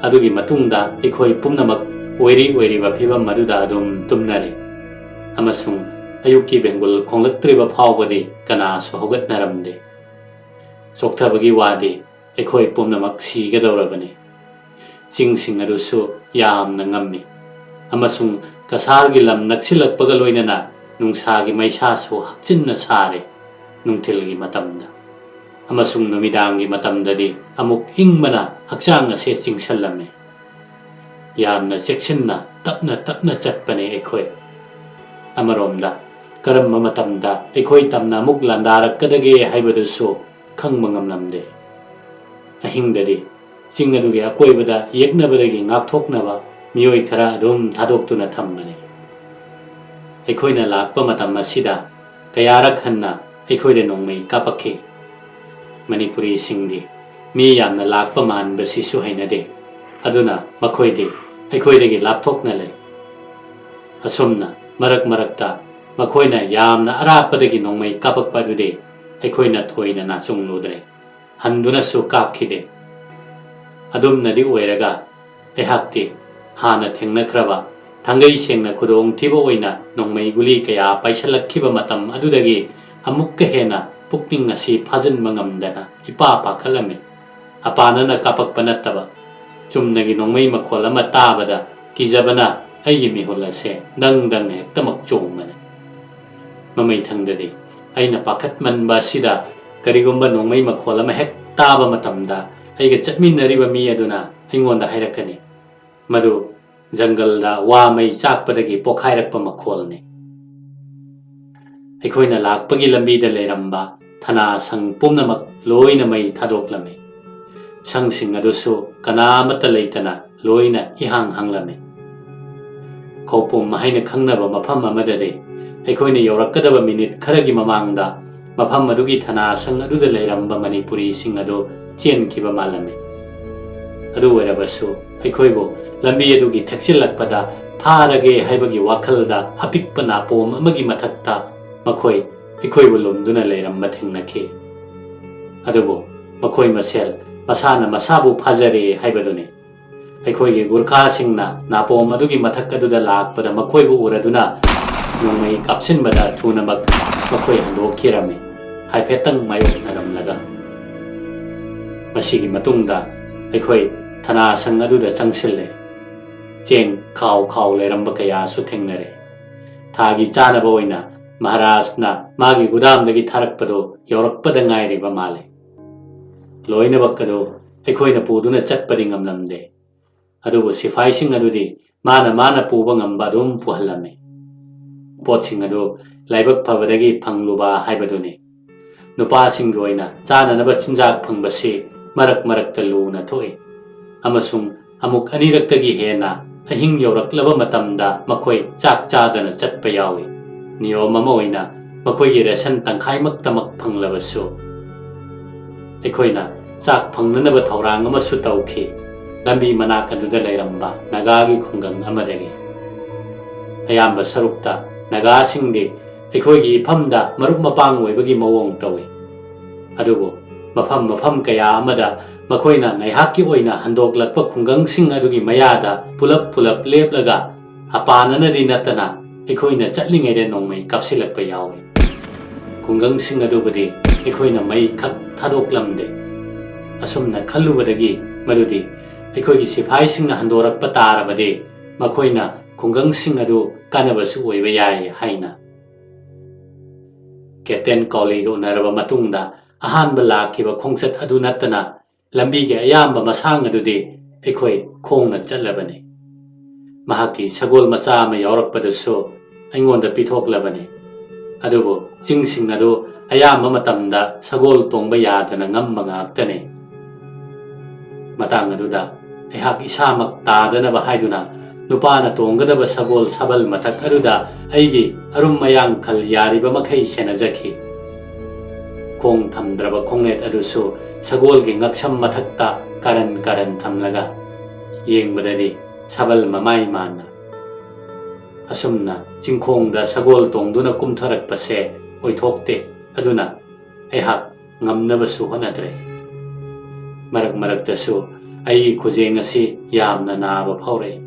ꯑꯗꯨꯒꯤ ꯃꯇꯨꯡꯗ ꯑꯩꯈꯣꯏ ꯄꯨꯝꯅꯃꯛ ꯑꯣꯏꯔꯤ ꯑꯣꯏꯔꯤꯕ ꯐꯤꯕꯝ ꯑꯗꯨꯗ ꯑꯗꯨꯝ ꯇꯨꯝꯅꯔꯦ꯫ ꯑꯃꯁꯨꯡ ꯑꯌꯨꯛꯀꯤ ꯚꯦꯡꯒꯨꯜ ꯈꯣꯡꯂꯛꯇ꯭ꯔꯤꯕ ꯐꯥꯎꯕꯗꯤ ꯀꯅꯥꯁꯨ ꯍꯧꯒꯠꯅꯔꯝꯗꯦ꯫ ꯆꯣꯛꯊꯕꯒꯤ ꯋꯥꯗꯤ ꯑꯩꯈꯣꯏ ꯄꯨꯝꯅꯃꯛ ꯁꯤꯒꯗꯧꯔꯕꯅꯤ꯫ ꯆꯤꯡꯁꯤꯡ ꯑꯗꯨꯁꯨ ꯌꯥꯝꯅ ꯉꯝꯃꯤ꯫ ꯑꯃꯁꯨꯡ ꯀꯁꯥꯔꯒꯤ ꯂꯝ ꯅꯛꯁꯤꯜꯂꯛꯄꯒ ꯂꯣꯏꯅꯅ ꯅꯨꯡꯁꯥꯒꯤ ꯃꯩꯁꯥꯁꯨ ꯍꯛꯆꯤꯟꯅ ꯁꯥꯔꯦ ꯅꯨꯡꯊꯤꯜꯒꯤ ꯃꯇꯝꯗ꯫ ꯑꯃꯁꯨꯡ ꯅꯨꯃꯤꯗꯥꯡꯒꯤ ꯃꯇꯝꯗꯗꯤ ꯑꯃꯨꯛ ꯏꯪꯕꯅ ꯍꯛꯆꯥꯡ ꯑꯁꯦ ꯆꯤꯡꯁꯜꯂꯝꯃꯤ꯫ ꯌꯥꯝꯅ ꯆꯦꯛꯁꯤꯟꯅ ꯇꯞꯅ ꯇꯞꯅ ꯆꯠꯄꯅꯦ ꯑꯩꯈꯣꯏ꯫ ꯑꯃꯔꯣꯝꯗ ꯀꯔꯝꯕ ꯃꯇꯝꯗ ꯑꯩꯈꯣꯏ ꯇꯝꯅ ꯑꯃꯨꯛ ꯂꯥꯟꯗꯥꯔꯛꯀꯗꯒꯦ ꯍꯥꯏꯕꯗꯨꯁꯨ ꯈꯪꯕ ꯉꯝꯂꯝꯗꯦ꯫ ꯑꯍꯤꯡꯗꯗꯤ ꯆꯤꯡ ꯑꯗꯨꯒꯤ ꯑꯀꯣꯏꯕꯗ ꯌꯦꯛꯅꯕꯗꯒꯤ ꯉꯥꯛꯊꯣꯛꯅꯕ ꯃꯤꯑꯣꯏ ꯈꯔ ꯑꯗꯨꯝ ꯊꯥꯗꯣꯛꯇꯨꯅ ꯊꯝꯕꯅꯤ꯫ ꯑꯩꯈꯣꯏꯅ ꯂꯥꯛꯄ ꯃꯇꯝ ꯑꯁꯤꯗ ꯀꯌꯥꯔꯛ ꯍꯟꯅ ꯑꯩꯈꯣꯏꯗ ꯅꯣꯡꯃꯩ ꯀꯥꯞꯄꯛꯈꯤ꯫ ꯃꯅꯤꯄꯨꯔꯤꯁꯤꯡꯗꯤ ꯃꯤ ꯌꯥꯝꯅ ꯂꯥꯛꯄ ꯃꯥꯟꯕꯁꯤꯁꯨ ꯍꯩꯅꯗꯦ꯫ ꯑꯗꯨꯅ ꯃꯈꯣꯏꯗꯤ ꯑꯩꯈꯣꯏꯗꯒꯤ ꯂꯥꯞꯊꯣꯛꯅ ꯂꯩ꯫ ꯑꯁꯨꯝꯅ ꯃꯔꯛ ꯃꯔꯛꯇ ꯃꯈꯣꯏꯅ ꯌꯥꯝꯅ ꯑꯔꯥꯞꯄꯗꯒꯤ ꯅꯣꯡꯃꯩ ꯀꯥꯞꯄꯛꯄ ꯑꯗꯨꯗꯤ ꯑꯩꯈꯣꯏꯅ ꯊꯣꯏꯅ ꯅꯥꯆꯨꯡꯂꯨꯗ꯭ꯔꯦ꯫ ꯍꯟꯗꯨꯅꯁꯨ ꯀꯥꯞꯈꯤꯗꯦ꯫ ꯑꯗꯨꯝꯅꯗꯤ ꯑꯣꯏꯔꯒ ꯑꯩꯍꯥꯛꯇꯤ ꯍꯥꯟꯅ ꯊꯦꯡꯅꯈ꯭ꯔꯕ ꯊꯥꯡꯒꯩ ꯁꯦꯡꯅ ꯈꯨꯗꯣꯡꯊꯤꯕ ꯑꯣꯏꯅ ꯅꯣꯡꯃꯩ ꯒꯨꯂꯤ ꯀꯌꯥ ꯄꯥꯏꯁꯜꯂꯛꯈꯤꯕ ꯃꯇꯝ ꯑꯗꯨꯗꯒꯤ ꯑꯃꯨꯛꯀ ꯍꯦꯟꯅ ꯄꯨꯛꯅꯤꯡ ꯑꯁꯤ ꯐꯥꯖꯤꯟꯕ ꯉꯝꯗꯅ ꯏꯄꯥ ꯄꯥꯈꯠꯂꯝꯃꯤ꯫ ꯑꯄꯥꯅꯅ ꯀꯥꯞꯄꯛꯄ ꯅꯠꯇꯕ ꯆꯨꯝꯅꯒꯤ ꯅꯣꯡꯃꯩ ꯃꯈꯣꯜ ꯑꯃ ꯇꯥꯕꯗ ꯀꯤꯖꯕꯅ ꯑꯩꯒꯤ ꯃꯤꯍꯨꯜ ꯑꯁꯦ ꯗꯪ ꯗꯪ ꯍꯦꯛꯇꯃꯛ ꯆꯣꯡꯕꯅꯤ꯫ ꯃꯃꯩꯊꯪꯗꯗꯤ ꯑꯩꯅ ꯄꯥꯈꯠꯃꯟꯕ ꯑꯁꯤꯗ ꯀꯔꯤꯒꯨꯝꯕ ꯅꯣꯡꯃꯩ ꯃꯈꯣꯜ ꯑꯃ ꯍꯦꯛ ꯇꯥꯕ ꯃꯇꯝꯗ ꯑꯩꯒ ꯆꯠꯃꯤꯟꯅꯔꯤꯕ ꯃꯤ ꯑꯗꯨꯅ ꯑꯩꯉꯣꯟꯗ ꯍꯥꯏꯔꯛꯀꯅꯤ, "ꯃꯗꯨ ꯖꯪꯒꯜꯗ ꯋꯥ ꯃꯩ ꯆꯥꯛꯄꯗꯒꯤ ꯄꯣꯈꯥꯏꯔꯛꯄ ꯃꯈꯣꯜꯅꯤ"꯫ ꯑꯩꯈꯣꯏꯅ ꯂꯥꯛꯄꯒꯤ ꯂꯝꯕꯤꯗ ꯂꯩꯔꯝꯕ ꯊꯅꯥ ꯁꯪ ꯄꯨꯝꯅꯃꯛ ꯂꯣꯏꯅ ꯃꯩ ꯊꯥꯗꯣꯛꯂꯝꯃꯤ꯫ ꯁꯪꯁꯤꯡ ꯑꯗꯨꯁꯨ ꯀꯅꯥ ꯑꯃꯠꯇ ꯂꯩꯇꯅ ꯂꯣꯏꯅ ꯏꯍꯥꯡ ꯍꯥꯡꯂꯝꯃꯤ꯫ ꯈꯧꯄꯨꯝ ꯍꯥꯏꯅ ꯈꯪꯅꯕ ꯃꯐꯝ ꯑꯃꯗꯗꯤ ꯑꯩꯈꯣꯏꯅ ꯌꯧꯔꯛꯀꯗꯕ ꯃꯤꯅꯤꯠ ꯈꯔꯒꯤ ꯃꯃꯥꯡꯗ ꯃꯐꯝ ꯑꯗꯨꯒꯤ ꯊꯅꯥ ꯁꯪ ꯑꯗꯨꯗ ꯂꯩꯔꯝꯕ ꯃꯅꯤꯄꯨꯔꯤꯁꯤꯡ ꯑꯗꯨ ꯆꯦꯟꯈꯤꯕ ꯃꯥꯜꯂꯝꯃꯤ꯫ ꯑꯗꯨ ꯑꯣꯏꯔꯕꯁꯨ ꯑꯩꯈꯣꯏꯕꯨ ꯂꯝꯕꯤ ꯑꯗꯨꯒꯤ ꯊꯦꯛꯆꯤꯜꯂꯛꯄꯗ ꯐꯥꯔꯒꯦ ꯍꯥꯏꯕꯒꯤ ꯋꯥꯈꯜꯗ ꯑꯄꯤꯛꯄ ꯅꯥꯄꯣꯝ ꯑꯃꯒꯤ ꯃꯊꯛꯇ ꯃꯈꯣꯏ ꯑꯩꯈꯣꯏꯕꯨ ꯂꯨꯝꯗꯨꯅ ꯂꯩꯔꯝꯕ ꯊꯦꯡꯅꯈꯤ꯫ ꯑꯗꯨꯕꯨ ꯃꯈꯣꯏ ꯃꯁꯦꯜ ꯃꯁꯥꯅ ꯃꯁꯥꯕꯨ ꯐꯥꯖꯔꯦ ꯍꯥꯏꯕꯗꯨꯅꯤ꯫ ꯑꯩꯈꯣꯏꯒꯤ ꯒꯨꯔꯈꯥꯁꯤꯡꯅ ꯅꯥꯄꯣꯝ ꯑꯗꯨꯒꯤ ꯃꯊꯛ ꯑꯗꯨꯗ ꯂꯥꯛꯄꯗ ꯃꯈꯣꯏꯕꯨ ꯎꯔꯗꯨꯅ ꯅꯣꯡꯃꯩ ꯀꯥꯞꯁꯤꯟꯕꯗ ꯊꯨꯅꯃꯛ ꯃꯈꯣꯏ ꯍꯟꯗꯣꯛꯈꯤꯔꯝꯃꯤ, ꯍꯥꯏꯐꯦꯠꯇꯪ ꯃꯥꯌꯣꯛꯅꯔꯝꯂꯒ꯫ ꯃꯁꯤꯒꯤ ꯃꯇꯨꯡꯗ ꯑꯩꯈꯣꯏ ꯊꯅꯥ ꯁꯪ ꯑꯗꯨꯗ ꯆꯪꯁꯤꯜꯂꯦ꯫ ꯆꯦꯡ ꯈꯥꯎ ꯈꯥꯎ ꯂꯩꯔꯝꯕ ꯀꯌꯥꯁꯨ ꯊꯦꯡꯅꯔꯦ꯫ ꯊꯥꯒꯤ ꯆꯥꯅꯕ ꯑꯣꯏꯅ ꯃꯍꯥꯔꯥꯖꯅ ꯃꯥꯒꯤ ꯒꯨꯗꯥꯝꯗꯒꯤ ꯊꯥꯔꯛꯄꯗꯨ ꯌꯧꯔꯛꯄꯗ ꯉꯥꯏꯔꯤꯕ ꯃꯥꯜꯂꯦ꯫ ꯂꯣꯏꯅꯃꯛ ꯑꯗꯨ ꯑꯩꯈꯣꯏꯅ ꯄꯨꯗꯨꯅ ꯆꯠꯄꯗꯤ ꯉꯝꯂꯝꯗꯦ꯫ ꯑꯗꯨꯕꯨ ꯁꯤꯐꯥꯏꯁꯤꯡ ꯑꯗꯨꯗꯤ ꯃꯥꯅ ꯃꯥꯅ ꯄꯨꯕ ꯉꯝꯕ ꯑꯗꯨꯝ ꯄꯨꯍꯜꯂꯝꯃꯤ꯫ ꯄꯣꯠꯁꯤꯡ ꯑꯗꯨ ꯂꯥꯏꯕꯛ ꯐꯕꯗꯒꯤ ꯐꯪꯂꯨꯕ ꯍꯥꯏꯕꯗꯨꯅꯤ꯫ ꯅꯨꯄꯥꯁꯤꯡꯒꯤ ꯑꯣꯏꯅ ꯆꯥꯅꯅꯕ ꯆꯤꯟꯖꯥꯛ ꯐꯪꯕꯁꯤ ꯃꯔꯛ ꯃꯔꯛꯇ ꯂꯨꯅ ꯊꯣꯛꯏ, ꯑꯃꯁꯨꯡ ꯑꯃꯨꯛ ꯑꯅꯤꯔꯛꯇꯒꯤ ꯍꯦꯟꯅ ꯑꯍꯤꯡ ꯌꯧꯔꯛꯂꯕ ꯃꯇꯝꯗ ꯃꯈꯣꯏ ꯆꯥꯛ ꯆꯥꯗꯅ ꯆꯠꯄ ꯌꯥꯎꯏ꯫ ꯅꯤꯌꯣꯝ ꯑꯃ ꯑꯣꯏꯅ ꯃꯈꯣꯏꯒꯤ ꯔꯦꯁꯟ ꯇꯪꯈꯥꯏꯃꯛꯇꯃꯛ ꯐꯪꯂꯕꯁꯨ, ꯑꯩꯈꯣꯏꯅ ꯆꯥꯛ ꯐꯪꯅꯅꯕ ꯊꯧꯔꯥꯡ ꯑꯃꯁꯨ ꯇꯧꯈꯤ꯫ ꯂꯝꯕꯤ ꯃꯅꯥꯛ ꯑꯗꯨꯗ ꯂꯩꯔꯝꯕ ꯅꯥꯒꯥꯒꯤ ꯈꯨꯡꯒꯪ ꯑꯃꯗꯒꯤ꯫ ꯑꯌꯥꯝꯕ ꯁꯔꯨꯛꯇ ꯅꯥꯒꯥꯁꯤꯡꯗꯤ ꯑꯩꯈꯣꯏꯒꯤ ꯏꯐꯝꯗ ꯃꯔꯨꯞ ꯃꯄꯥꯡ ꯑꯣꯏꯕꯒꯤ ꯃꯑꯣꯡ ꯇꯧꯏ꯫ ꯑꯗꯨꯕꯨ ꯃꯐꯝ ꯃꯐꯝ ꯀꯌꯥ ꯑꯃꯗ ꯃꯈꯣꯏꯅ ꯉꯥꯏꯍꯥꯛꯀꯤ ꯑꯣꯏꯅ ꯍꯟꯗꯣꯛꯂꯛꯄ ꯈꯨꯡꯒꯪꯁꯤꯡ ꯑꯗꯨꯒꯤ ꯃꯌꯥꯗ ꯄꯨꯂꯞ ꯄꯨꯂꯞ ꯂꯦꯞꯂꯒ ꯑꯄꯥꯅꯅꯗꯤ ꯅꯠꯇꯅ ꯑꯩꯈꯣꯏꯅ ꯆꯠꯂꯤꯉꯩꯗ ꯅꯣꯡꯃꯩ ꯀꯥꯞꯁꯤꯜꯂꯛꯄ ꯌꯥꯎꯏ꯫ ꯈꯨꯡꯒꯪꯁꯤꯡ ꯑꯗꯨꯕꯨꯗꯤ ꯑꯩꯈꯣꯏꯅ ꯃꯩ ꯈꯛ ꯊꯥꯗꯣꯛꯂꯝꯗꯦ꯫ ꯑꯁꯨꯝꯅ ꯈꯜꯂꯨꯕꯗꯒꯤ ꯃꯗꯨꯗꯤ ꯑꯩꯈꯣꯏꯒꯤ ꯁꯤꯐꯥꯏꯁꯤꯡꯅ ꯍꯟꯗꯣꯔꯛꯄ ꯇꯥꯔꯕꯗꯤ ꯃꯈꯣꯏꯅ ꯈꯨꯡꯒꯪꯁꯤꯡ ꯑꯗꯨ ꯀꯥꯟꯅꯕꯁꯨ ꯑꯣꯏꯕ ꯌꯥꯏ ꯍꯥꯏꯅ꯫ ꯀꯦꯞꯇꯦꯟ ꯀꯥꯎꯂꯤꯒ ꯎꯅꯔꯕ ꯃꯇꯨꯡꯗ ꯑꯍꯥꯟꯕ ꯂꯥꯛꯈꯤꯕ ꯈꯣꯡꯆꯠ ꯑꯗꯨ ꯅꯠꯇꯅ ꯂꯝꯕꯤꯒꯤ ꯑꯌꯥꯝꯕ ꯃꯁꯥꯡ ꯑꯗꯨꯗꯤ ꯑꯩꯈꯣꯏ ꯈꯣꯡꯅ ꯆꯠꯂꯕꯅꯤ꯫ ꯃꯍꯥꯛꯀꯤ ꯁꯒꯣꯜ ꯃꯆꯥ ꯑꯃ ꯌꯥꯎꯔꯛꯄꯗꯨꯁꯨ ꯑꯩꯉꯣꯟꯗ ꯄꯤꯊꯣꯛꯂꯕꯅꯤ꯫ ꯑꯗꯨꯕꯨ ꯆꯤꯡꯁꯤꯡ ꯑꯗꯨ ꯑꯌꯥꯝꯕ ꯃꯇꯝꯗ ꯁꯒꯣꯜ ꯇꯣꯡꯕ ꯌꯥꯗꯅ ꯉꯝꯕ ꯉꯥꯛꯇꯅꯤ꯫ ꯃꯇꯥꯡ ꯑꯗꯨꯗ ꯑꯩꯍꯥꯛ ꯏꯁꯥꯃꯛ ꯇꯥꯗꯅꯕ ꯍꯥꯏꯗꯨꯅ ꯅꯨꯄꯥꯅ ꯇꯣꯡꯒꯗꯕ ꯁꯒꯣꯜ ꯁꯥꯕꯜ ꯃꯊꯛ ꯑꯗꯨꯗ ꯑꯩꯒꯤ ꯑꯔꯨꯝ ꯑꯌꯥꯡ ꯈꯜ ꯌꯥꯔꯤꯕ ꯃꯈꯩ ꯁꯦꯟꯅꯖꯈꯤ꯫ ꯈꯣꯡ ꯊꯝꯗ꯭ꯔꯕ ꯈꯣꯡꯅꯦꯠ ꯑꯗꯨꯁꯨ ꯁꯒꯣꯜꯒꯤ ꯉꯛꯁꯝ ꯃꯊꯛꯇ ꯀꯥꯔꯟ ꯀꯥꯔꯟ ꯊꯝꯂꯒ ꯌꯦꯡꯕꯗꯗꯤ ꯁꯥꯕꯜ ꯃꯃꯥꯏ ꯃꯥꯟꯅ꯫ ꯑꯁꯨꯝꯅ ꯆꯤꯡꯈꯣꯡꯗ ꯁꯒꯣꯜ ꯇꯣꯡꯗꯨꯅ ꯀꯨꯝꯊꯔꯛꯄꯁꯦ ꯑꯣꯏꯊꯣꯛꯇꯦ꯫ ꯑꯗꯨꯅ ꯑꯩꯍꯥꯛ ꯉꯝꯅꯕꯁꯨ ꯍꯣꯠꯅꯗ꯭ꯔꯦ꯫ ꯃꯔꯛ ꯃꯔꯛꯇꯁꯨ ꯑꯩꯒꯤ ꯈꯨꯖꯦꯡ ꯑꯁꯤ ꯌꯥꯝꯅ ꯅꯥꯕ ꯐꯥꯎꯔꯛꯏ꯫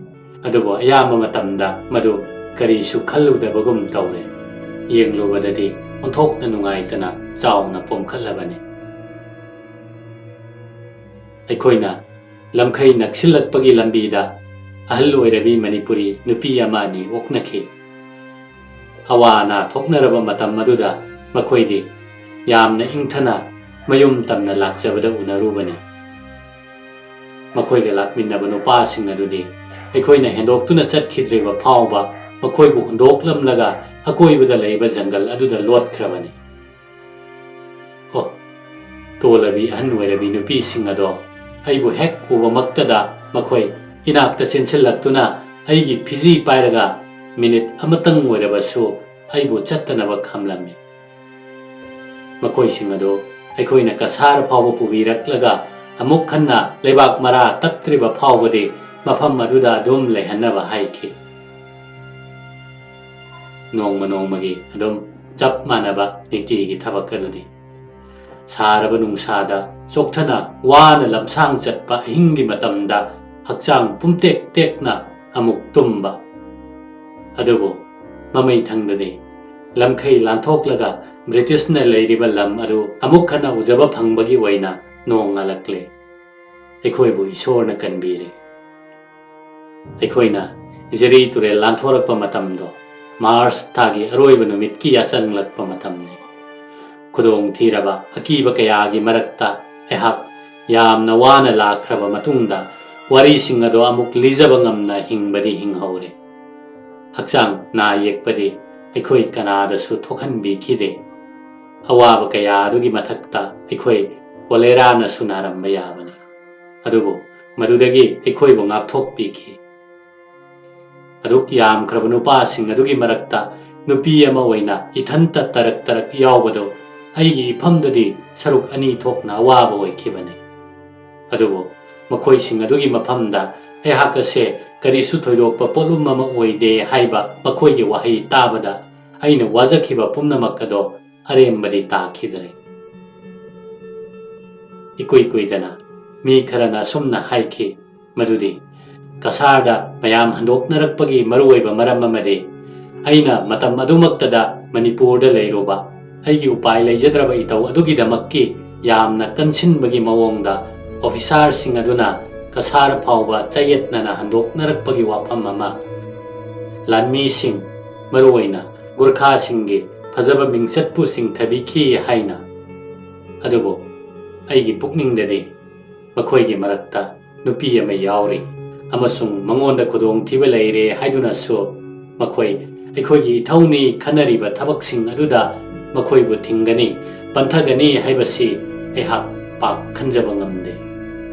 ꯑꯗꯨꯕꯨ ꯑꯌꯥꯝꯕ ꯃꯇꯝꯗ ꯃꯗꯨ ꯀꯔꯤꯁꯨ ꯈꯜꯂꯨꯗꯕꯒꯨꯝ ꯇꯧꯔꯦ꯫ ꯌꯦꯡꯂꯨꯕꯗꯗꯤ ꯑꯣꯟꯊꯣꯛꯅ ꯅꯨꯡꯉꯥꯏꯇꯅ ꯆꯥꯎꯅ ꯄꯣꯝꯈꯠꯂꯕꯅꯤ꯫ ꯑꯩꯈꯣꯏꯅ ꯂꯝꯈꯩ ꯅꯛꯁꯤꯜꯂꯛꯄꯒꯤ ꯂꯝꯕꯤꯗ ꯑꯍꯜ ꯑꯣꯏꯔꯕꯤ ꯃꯅꯤꯄꯨꯔꯤ ꯅꯨꯄꯤ ꯑꯃ ꯑꯅꯤ ꯑꯣꯛꯅꯈꯤ꯫ ꯑꯋꯥ ꯑꯅꯥ ꯊꯣꯛꯅꯔꯕ ꯃꯇꯝ ꯑꯗꯨꯗ ꯃꯈꯣꯏꯗꯤ ꯌꯥꯝꯅ ꯏꯪꯊꯅ ꯃꯌꯨꯝ ꯇꯝꯅ ꯂꯥꯛꯆꯕꯗ ꯎꯅꯔꯨꯕꯅꯤ꯫ ꯃꯈꯣꯏꯒ ꯂꯥꯛꯃꯤꯟꯅꯕ ꯅꯨꯄꯥꯁꯤꯡ ꯑꯗꯨꯗꯤ ꯑꯩꯈꯣꯏꯅ ꯍꯦꯟꯗꯣꯛꯇꯨꯅ ꯆꯠꯈꯤꯗ꯭ꯔꯤꯕ ꯐꯥꯎꯕ ꯃꯈꯣꯏꯕꯨ ꯍꯨꯟꯗꯣꯛꯂꯝꯂꯒ ꯑꯀꯣꯏꯕꯗ ꯂꯩꯕ ꯖꯪꯒꯜ ꯑꯗꯨꯗ ꯂꯣꯠꯈ꯭ꯔꯕꯅꯤ꯫ ꯑꯣ, ꯇꯣꯜꯂꯕꯤ ꯑꯍꯟ ꯑꯣꯏꯔꯕꯤ ꯅꯨꯄꯤꯁꯤꯡ ꯑꯗꯣ ꯑꯩꯕꯨ ꯍꯦꯛ ꯎꯕꯃꯛꯇꯗ ꯃꯈꯣꯏ ꯏꯅꯥꯛꯇ ꯆꯦꯟꯁꯤꯜꯂꯛꯇꯨꯅ ꯑꯩꯒꯤ ꯐꯤꯖꯤ ꯄꯥꯏꯔꯒ ꯃꯤꯅꯤꯠ ꯑꯃꯇꯪ ꯑꯣꯏꯔꯕꯁꯨ ꯑꯩꯕꯨ ꯆꯠꯇꯅꯕ ꯈꯥꯝꯂꯝꯃꯤ꯫ ꯃꯈꯣꯏꯁꯤꯡ ꯑꯗꯨ ꯑꯩꯈꯣꯏꯅ ꯀꯁꯥꯔ ꯐꯥꯎꯕ ꯄꯨꯕꯤꯔꯛꯂꯒ ꯑꯃꯨꯛ ꯍꯟꯅ ꯂꯩꯕꯥꯛ ꯃꯔꯥ ꯇꯞꯇ꯭ꯔꯤꯕ ꯐꯥꯎꯕꯗꯤ ꯃꯐꯝ ꯑꯗꯨꯗ ꯑꯗꯨꯝ ꯂꯩꯍꯟꯅꯕ ꯍꯥꯏꯈꯤ꯫ ꯅꯣꯡꯃ ꯅꯣꯡꯃꯒꯤ ꯑꯗꯨꯝ ꯆꯞ ꯃꯥꯟꯅꯕ ꯅꯤꯇꯤꯒꯤ ꯊꯕꯛ ꯑꯗꯨꯅꯤ꯫ ꯁꯥꯔꯕ ꯅꯨꯡꯁꯥꯗ ꯆꯣꯛꯊꯅ ꯋꯥꯅ ꯂꯝꯁꯥꯡ ꯆꯠꯄ ꯑꯍꯤꯡꯒꯤ ꯃꯇꯝꯗ ꯍꯛꯆꯥꯡ ꯄꯨꯝꯇꯦꯛ ꯇꯦꯛꯅ ꯑꯃꯨꯛ ꯇꯨꯝꯕ꯫ ꯑꯗꯨꯕꯨ ꯃꯃꯩ ꯊꯪꯗꯗꯤ ꯂꯝꯈꯩ ꯂꯥꯟꯊꯣꯛꯂꯒ ꯕ꯭ꯔꯤꯇꯤꯁꯅ ꯂꯩꯔꯤꯕ ꯂꯝ ꯑꯗꯨ ꯑꯃꯨꯛ ꯍꯟꯅ ꯎꯖꯕ ꯐꯪꯕꯒꯤ ꯑꯣꯏꯅ ꯅꯣꯡ ꯉꯥꯜꯂꯛꯂꯦ꯫ ꯑꯩꯈꯣꯏꯕꯨ ꯏꯁꯣꯔꯅ ꯀꯟꯕꯤꯔꯦ꯫ ꯑꯩꯈꯣꯏꯅ ꯖꯤꯔꯤ ꯇꯨꯔꯦꯜ ꯂꯥꯟꯊꯣꯔꯛꯄ ꯃꯇꯝꯗꯣ ꯃꯥꯔꯆ ꯊꯥꯒꯤ ꯑꯔꯣꯏꯕ ꯅꯨꯃꯤꯠꯀꯤ ꯌꯥꯆꯪꯂꯛꯄ ꯃꯇꯝꯅꯤ꯫ ꯈꯨꯗꯣꯡ ꯊꯤꯔꯕ ꯑꯀꯤꯕ ꯀꯌꯥꯒꯤ ꯃꯔꯛꯇ ꯑꯩꯍꯥꯛ ꯌꯥꯝꯅ ꯋꯥꯅ ꯂꯥꯛꯈ꯭ꯔꯕ ꯃꯇꯨꯡꯗ ꯋꯥꯔꯤꯁꯤꯡ ꯑꯗꯣ ꯑꯃꯨꯛ ꯂꯤꯖꯕ ꯉꯝꯅ ꯍꯤꯡꯕꯗꯤ ꯍꯤꯡꯍꯧꯔꯦ꯫ ꯍꯛꯆꯥꯡ ꯅꯥ ꯌꯦꯛꯄꯗꯤ ꯑꯩꯈꯣꯏ ꯀꯅꯥꯗꯁꯨ ꯊꯣꯛꯍꯟꯕꯤꯈꯤꯗꯦ꯫ ꯑꯋꯥꯕ ꯀꯌꯥ ꯑꯗꯨꯒꯤ ꯃꯊꯛꯇ ꯑꯩꯈꯣꯏ ꯀꯣꯂꯦꯔꯥꯅꯁꯨ ꯅꯥꯔꯝꯕ ꯌꯥꯕꯅꯤ꯫ ꯑꯗꯨꯕꯨ ꯃꯗꯨꯗꯒꯤ ꯑꯩꯈꯣꯏꯕꯨ ꯉꯥꯛꯊꯣꯛꯄꯤꯈꯤ꯫ ꯑꯗꯨꯛ ꯌꯥꯝꯈ꯭ꯔꯕ ꯅꯨꯄꯥꯁꯤꯡ ꯑꯗꯨꯒꯤ ꯃꯔꯛꯇ ꯅꯨꯄꯤ ꯑꯃ ꯑꯣꯏꯅ ꯏꯊꯟꯇ ꯇꯔꯛ ꯇꯔꯛ ꯌꯥꯎꯕꯗꯨ ꯑꯩꯒꯤ ꯏꯐꯝꯗꯗꯤ ꯁꯔꯨꯛ ꯑꯅꯤ ꯊꯣꯛꯅ ꯑꯋꯥꯕ ꯑꯣꯏꯈꯤꯕꯅꯤ꯫ ꯑꯗꯨꯕꯨ ꯃꯈꯣꯏꯁꯤꯡ ꯑꯗꯨꯒꯤ ꯃꯐꯝꯗ ꯑꯩꯍꯥꯛ ꯑꯁꯦ ꯀꯔꯤꯁꯨ ꯊꯣꯏꯗꯣꯛꯄ ꯄꯣꯠꯂꯨꯝ ꯑꯃ ꯑꯣꯏꯗꯦ ꯍꯥꯏꯕ ꯃꯈꯣꯏꯒꯤ ꯋꯥꯍꯩ ꯇꯥꯕꯗ ꯑꯩꯅ ꯋꯥꯖꯈꯤꯕ ꯄꯨꯝꯅꯃꯛ ꯑꯗꯣ ꯑꯔꯦꯝꯕꯗꯤ ꯇꯥꯈꯤꯗ꯭ꯔꯦ꯫ ꯏꯀꯨꯏ ꯀꯨꯏꯗꯅ ꯃꯤ ꯈꯔꯅ ꯑꯁꯨꯝꯅ ꯍꯥꯏꯈꯤ ꯃꯗꯨꯗꯤ ꯀꯁꯥꯔꯗ ꯃꯌꯥꯝ ꯍꯟꯗꯣꯛꯅꯔꯛꯄꯒꯤ ꯃꯔꯨꯑꯣꯏꯕ ꯃꯔꯝ ꯑꯃꯗꯤ ꯑꯩꯅ ꯃꯇꯝ ꯑꯗꯨꯃꯛꯇꯗ ꯃꯅꯤꯄꯨꯔꯗ ꯂꯩꯔꯨꯕ ꯑꯩꯒꯤ ꯎꯄꯥꯏ ꯂꯩꯖꯗ꯭ꯔꯕ ꯏꯇꯧ ꯑꯗꯨꯒꯤꯗꯃꯛꯀꯤ ꯌꯥꯝꯅ ꯀꯟꯁꯤꯟꯕꯒꯤ ꯃꯑꯣꯡꯗ ꯑꯣꯐꯤꯁꯥꯔꯁꯤꯡ ꯑꯗꯨꯅ ꯀꯁꯥꯔ ꯐꯥꯎꯕ ꯆꯌꯦꯠꯅꯅ ꯍꯟꯗꯣꯛꯅꯔꯛꯄꯒꯤ ꯋꯥꯐꯝ ꯑꯃ, ꯂꯥꯟꯃꯤꯁꯤꯡ, ꯃꯔꯨꯑꯣꯏꯅ ꯒꯨꯔꯈꯥꯁꯤꯡꯒꯤ ꯐꯖꯕ ꯃꯤꯡꯆꯠꯄꯨ ꯆꯤꯡꯊꯕꯤꯈꯤ ꯍꯥꯏꯅ꯫ ꯑꯗꯨꯕꯨ ꯑꯩꯒꯤ ꯄꯨꯛꯅꯤꯡꯗꯗꯤ ꯃꯈꯣꯏꯒꯤ ꯃꯔꯛꯇ ꯅꯨꯄꯤ ꯑꯃ ꯌꯥꯎꯔꯤ ꯑꯃꯁꯨꯡ ꯃꯉꯣꯟꯗ ꯈꯨꯗꯣꯡꯊꯤꯕ ꯂꯩꯔꯦ ꯍꯥꯏꯗꯨꯅꯁꯨ ꯃꯈꯣꯏ ꯑꯩꯈꯣꯏꯒꯤ ꯏꯊꯧꯅꯤ ꯈꯟꯅꯔꯤꯕ ꯊꯕꯛꯁꯤꯡ ꯑꯗꯨꯗ ꯃꯈꯣꯏꯕꯨ ꯊꯤꯡꯒꯅꯤ, ꯄꯟꯊꯒꯅꯤ ꯍꯥꯏꯕꯁꯤ ꯑꯩꯍꯥꯛ ꯄꯥꯛ ꯈꯟꯖꯕ ꯉꯝꯗꯦ꯫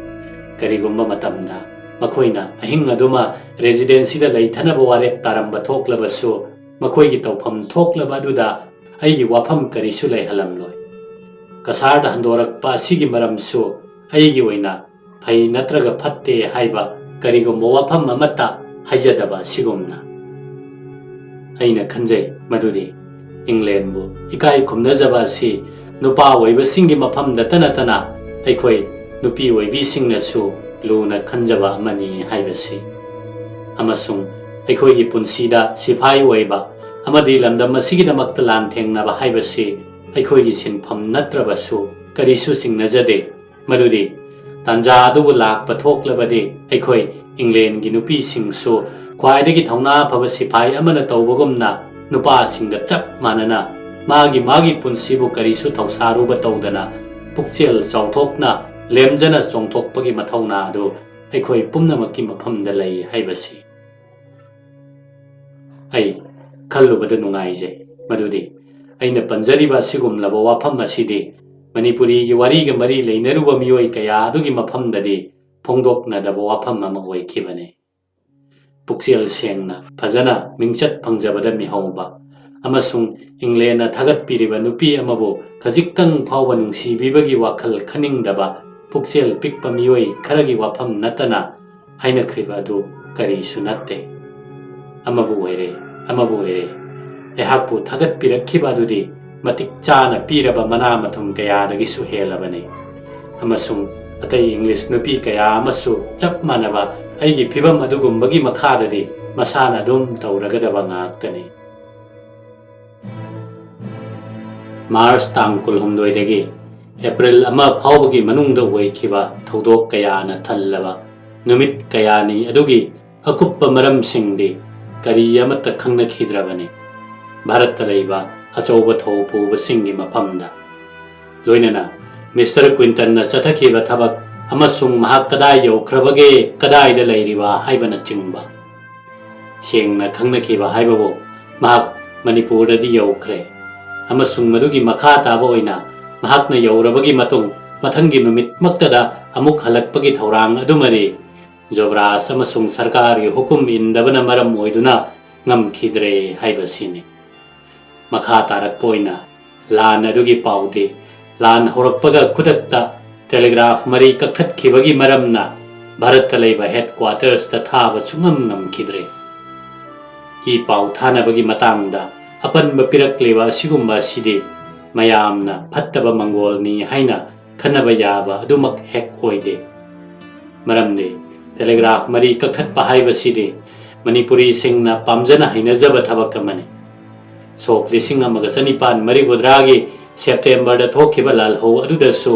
ꯀꯔꯤꯒꯨꯝꯕ ꯃꯇꯝꯗ ꯃꯈꯣꯏꯅ ꯑꯍꯤꯡ ꯑꯗꯨꯃ ꯔꯦꯖꯤꯗꯦꯟꯁꯤꯗ ꯂꯩꯊꯅꯕ ꯋꯥꯔꯦꯞ ꯇꯥꯔꯝꯕ ꯊꯣꯛꯂꯕꯁꯨ, ꯃꯈꯣꯏꯒꯤ ꯇꯧꯐꯝ ꯊꯣꯛꯂꯕ ꯑꯗꯨꯗ ꯑꯩꯒꯤ ꯋꯥꯐꯝ ꯀꯔꯤꯁꯨ ꯂꯩꯍꯜꯂꯝꯂꯣꯏ꯫ ꯀꯁꯥꯔꯗ ꯍꯟꯗꯣꯔꯛꯄ ꯑꯁꯤꯒꯤ ꯃꯔꯝꯁꯨ ꯑꯩꯒꯤ ꯑꯣꯏꯅ ꯐꯩ ꯅꯠꯇ꯭ꯔꯒ ꯐꯠꯇꯦ ꯍꯥꯏꯕ ꯀꯔꯤꯒꯨꯝꯕ ꯋꯥꯐꯝ ꯑꯃꯠꯇ ꯍꯥꯏꯖꯗꯕ ꯑꯁꯤꯒꯨꯝꯅ꯫ ꯑꯩꯅ ꯈꯟꯖꯩ ꯃꯗꯨꯗꯤ ꯏꯪꯂꯦꯟꯕꯨ ꯏꯀꯥꯏ ꯈꯨꯝꯅꯖꯕ ꯑꯁꯤ ꯅꯨꯄꯥ ꯑꯣꯏꯕꯁꯤꯡꯒꯤ ꯃꯐꯝꯗꯇ ꯅꯠꯇꯅ ꯑꯩꯈꯣꯏ ꯅꯨꯄꯤ ꯑꯣꯏꯕꯤꯁꯤꯡꯅꯁꯨ ꯂꯨꯅ ꯈꯟꯖꯕ ꯑꯃꯅꯤ ꯍꯥꯏꯕꯁꯤ꯫ ꯑꯃꯁꯨꯡ ꯑꯩꯈꯣꯏꯒꯤ ꯄꯨꯟꯁꯤꯗ ꯁꯤꯐꯥꯏ ꯑꯣꯏꯕ ꯑꯃꯗꯤ ꯂꯝꯗꯝ ꯑꯁꯤꯒꯤꯗꯃꯛꯇ ꯂꯥꯟꯊꯦꯡꯅꯕ ꯍꯥꯏꯕꯁꯤ ꯑꯩꯈꯣꯏꯒꯤ ꯁꯤꯟꯐꯝ ꯅꯠꯇ꯭ꯔꯕꯁꯨ ꯀꯔꯤꯁꯨ ꯆꯤꯡꯅꯖꯗꯦ꯫ ꯃꯗꯨꯗꯤ ꯇꯥꯟꯖꯥ ꯑꯗꯨꯕꯨ ꯂꯥꯛꯄ ꯊꯣꯛꯂꯕꯗꯤ ꯑꯩꯈꯣꯏ ꯏꯪꯂꯦꯟꯒꯤ ꯅꯨꯄꯤꯁꯤꯡꯁꯨ ꯈ꯭ꯋꯥꯏꯗꯒꯤ ꯊꯧꯅꯥ ꯐꯕ ꯁꯤꯐꯥꯏ ꯑꯃꯅ ꯇꯧꯕꯒꯨꯝꯅ ꯅꯨꯄꯥꯁꯤꯡꯒ ꯆꯞ ꯃꯥꯟꯅꯅ ꯃꯥꯒꯤ ꯃꯥꯒꯤ ꯄꯨꯟꯁꯤꯕꯨ ꯀꯔꯤꯁꯨ ꯊꯧꯁꯥꯔꯨꯕ ꯇꯧꯗꯅ ꯄꯨꯛꯆꯦꯜ ꯆꯥꯎꯊꯣꯛꯅ ꯂꯦꯝꯖꯅ ꯆꯣꯡꯊꯣꯛꯄꯒꯤ ꯃꯊꯧꯅꯥ ꯑꯗꯨ ꯑꯩꯈꯣꯏ ꯄꯨꯝꯅꯃꯛꯀꯤ ꯃꯐꯝꯗ ꯂꯩ ꯍꯥꯏꯕꯁꯤ꯫ ꯑꯩ ꯈꯜꯂꯨꯕꯗ ꯅꯨꯡꯉꯥꯏꯖꯩ ꯃꯗꯨꯗꯤ ꯑꯩꯅ ꯄꯟꯖꯔꯤꯕ ꯑꯁꯤꯒꯨꯝꯂꯕ ꯋꯥꯐꯝ ꯑꯁꯤꯗꯤ ꯃꯅꯤꯄꯨꯔꯤꯒꯤ ꯋꯥꯔꯤꯒ ꯃꯔꯤ ꯂꯩꯅꯔꯨꯕ ꯃꯤꯑꯣꯏ ꯀꯌꯥ ꯑꯗꯨꯒꯤ ꯃꯐꯝꯗꯗꯤ ꯐꯣꯡꯗꯣꯛꯅꯗꯕ ꯋꯥꯐꯝ ꯑꯃ ꯑꯣꯏꯈꯤꯕꯅꯤ꯫ ꯄꯨꯛꯆꯦꯜ ꯁꯦꯡꯅ ꯐꯖꯅ ꯃꯤꯡꯆꯠ ꯐꯪꯖꯕꯗ ꯃꯤꯍꯧꯕ ꯑꯃꯁꯨꯡ ꯏꯪꯂꯦꯟꯅ ꯊꯥꯒꯠꯄꯤꯔꯤꯕ ꯅꯨꯄꯤ ꯑꯃꯕꯨ ꯈꯖꯤꯛꯇꯪ ꯐꯥꯎꯕ ꯅꯨꯡꯁꯤꯕꯤꯕꯒꯤ ꯋꯥꯈꯜ ꯈꯟꯅꯤꯡꯗꯕ ꯄꯨꯛꯆꯦꯜ ꯄꯤꯛꯄ ꯃꯤꯑꯣꯏ ꯈꯔꯒꯤ ꯋꯥꯐꯝ ꯅꯠꯇꯅ ꯍꯥꯏꯅꯈ꯭ꯔꯤꯕ ꯑꯗꯨ ꯀꯔꯤꯁꯨ ꯅꯠꯇꯦ꯫ ꯑꯃꯕꯨ ꯑꯣꯏꯔꯦ, ꯑꯃꯕꯨ ꯑꯣꯏꯔꯦ, ꯑꯩꯍꯥꯛꯄꯨ ꯊꯥꯒꯠꯄꯤꯔꯛꯈꯤꯕ ꯑꯗꯨꯗꯤ ꯃꯇꯤꯛ ꯆꯥꯅ ꯄꯤꯔꯕ ꯃꯅꯥ ꯃꯊꯨꯝ ꯀꯌꯥꯗꯒꯤꯁꯨ ꯍꯦꯜꯂꯕꯅꯤ꯫ ꯑꯃꯁꯨꯡ ꯑꯇꯩ ꯏꯪꯂꯤꯁ ꯅꯨꯄꯤ ꯀꯌꯥ ꯑꯃꯁꯨ ꯆꯞ ꯃꯥꯟꯅꯕ ꯑꯩꯒꯤ ꯐꯤꯚꯝ ꯑꯗꯨꯒꯨꯝꯕꯒꯤ ꯃꯈꯥꯗꯗꯤ ꯃꯁꯥꯅ ꯑꯗꯨꯝ ꯇꯧꯔꯒꯗꯕ ꯉꯥꯛꯇꯅꯤ꯫ ꯃꯥꯔꯆ ꯇꯥꯡ ꯀꯨꯟꯍꯨꯝꯗꯣꯏꯗꯒꯤ ꯑꯦꯄ꯭ꯔꯤꯜ ꯑꯃ ꯐꯥꯎꯕꯒꯤ ꯃꯅꯨꯡꯗ ꯑꯣꯏꯈꯤꯕ ꯊꯧꯗꯣꯛ ꯀꯌꯥꯅ ꯊꯜꯂꯕ ꯅꯨꯃꯤꯠ ꯀꯌꯥꯅꯤ ꯑꯗꯨꯒꯤ ꯑꯀꯨꯞꯄ ꯃꯔꯝꯁꯤꯡꯗꯤ ꯀꯔꯤ ꯑꯃꯠꯇ ꯈꯪꯅꯈꯤꯗ꯭ꯔꯕꯅꯤ꯫ ꯚꯥꯔꯠꯇ ꯂꯩꯕ ꯑꯆꯧꯕ ꯊꯧ ꯄꯨꯕꯁꯤꯡꯒꯤ ꯃꯐꯝꯗ, ꯂꯣꯏꯅꯅ ꯃꯤꯁꯇꯔ ꯀ꯭ꯋꯤꯟꯇꯟꯅ ꯆꯠꯊꯈꯤꯕ ꯊꯕꯛ ꯑꯃꯁꯨꯡ ꯃꯍꯥꯛ ꯀꯗꯥꯏ ꯌꯧꯈ꯭ꯔꯕꯒꯦ, ꯀꯗꯥꯏꯗ ꯂꯩꯔꯤꯕ ꯍꯥꯏꯕꯅꯆꯤꯡꯕ꯫ ꯁꯦꯡꯅ ꯈꯪꯅꯈꯤꯕ ꯍꯥꯏꯕꯕꯨ ꯃꯍꯥꯛ ꯃꯅꯤꯄꯨꯔꯗꯗꯤ ꯌꯧꯈ꯭ꯔꯦ ꯑꯃꯁꯨꯡ ꯃꯗꯨꯒꯤ ꯃꯈꯥ ꯇꯥꯕ ꯑꯣꯏꯅ ꯃꯍꯥꯛꯅ ꯌꯧꯔꯕꯒꯤ ꯃꯇꯨꯡ ꯃꯊꯪꯒꯤ ꯅꯨꯃꯤꯠꯃꯛꯇꯗ ꯑꯃꯨꯛ ꯍꯜꯂꯛꯄꯒꯤ ꯊꯧꯔꯥꯡ ꯑꯗꯨꯃꯗꯤ ꯖꯣꯕꯔꯥꯖ ꯑꯃꯁꯨꯡ ꯁꯔꯀꯥꯔꯒꯤ ꯍꯨꯀꯨꯝ ꯏꯟꯗꯕꯅ ꯃꯔꯝ ꯑꯣꯏꯗꯨꯅ ꯉꯝꯈꯤꯗ꯭ꯔꯦ ꯍꯥꯏꯕꯁꯤꯅꯤ꯫ ꯃꯈꯥ ꯇꯥꯔꯛꯄ ꯑꯣꯏꯅ ꯂꯥꯟ ꯑꯗꯨꯒꯤ ꯄꯥꯎꯗꯤ ꯂꯥꯟ ꯍꯧꯔꯛꯄꯒ ꯈꯨꯗꯛꯇ ꯇꯦꯂꯤꯒ꯭ꯔꯥꯐ ꯃꯔꯤ ꯀꯛꯊꯠꯈꯤꯕꯒꯤ ꯃꯔꯝꯅ ꯚꯥꯔꯠꯇ ꯂꯩꯕ ꯍꯦꯗ ꯀ꯭ꯋꯥꯇꯔꯁꯇ ꯊꯥꯕ ꯁꯨꯡꯉꯝ ꯉꯝꯈꯤꯗ꯭ꯔꯦ꯫ ꯏ ꯄꯥꯎ ꯊꯥꯅꯕꯒꯤ ꯃꯇꯥꯡꯗ ꯑꯄꯟꯕ ꯄꯤꯔꯛꯂꯤꯕ ꯑꯁꯤꯒꯨꯝꯕ ꯑꯁꯤꯗꯤ ꯃꯌꯥꯝꯅ ꯐꯠꯇꯕ ꯃꯪꯒꯣꯜꯅꯤ ꯍꯥꯏꯅ ꯈꯟꯅꯕ ꯌꯥꯕ ꯑꯗꯨꯃꯛ ꯍꯦꯛ ꯑꯣꯏꯗꯦ꯫ ꯃꯔꯝꯗꯤ ꯇꯦꯂꯤꯒ꯭ꯔꯥꯐ ꯃꯔꯤ ꯀꯛꯊꯠꯄ ꯍꯥꯏꯕꯁꯤꯗꯤ ꯃꯅꯤꯄꯨꯔꯤꯁꯤꯡꯅ ꯄꯥꯝꯖꯅ ꯍꯩꯅꯖꯕ ꯊꯕꯛ ꯑꯃꯅꯤ꯫ ꯁꯣꯛ ꯂꯤꯁꯤꯡ ꯑꯃꯒ ꯆꯅꯤꯄꯥꯟ ꯃꯔꯤꯐꯨꯇꯔꯥꯒꯤ ꯁꯦꯞꯇꯦꯝꯕꯔꯗ ꯊꯣꯛꯈꯤꯕ ꯂꯥꯜꯍꯧ ꯑꯗꯨꯗꯁꯨ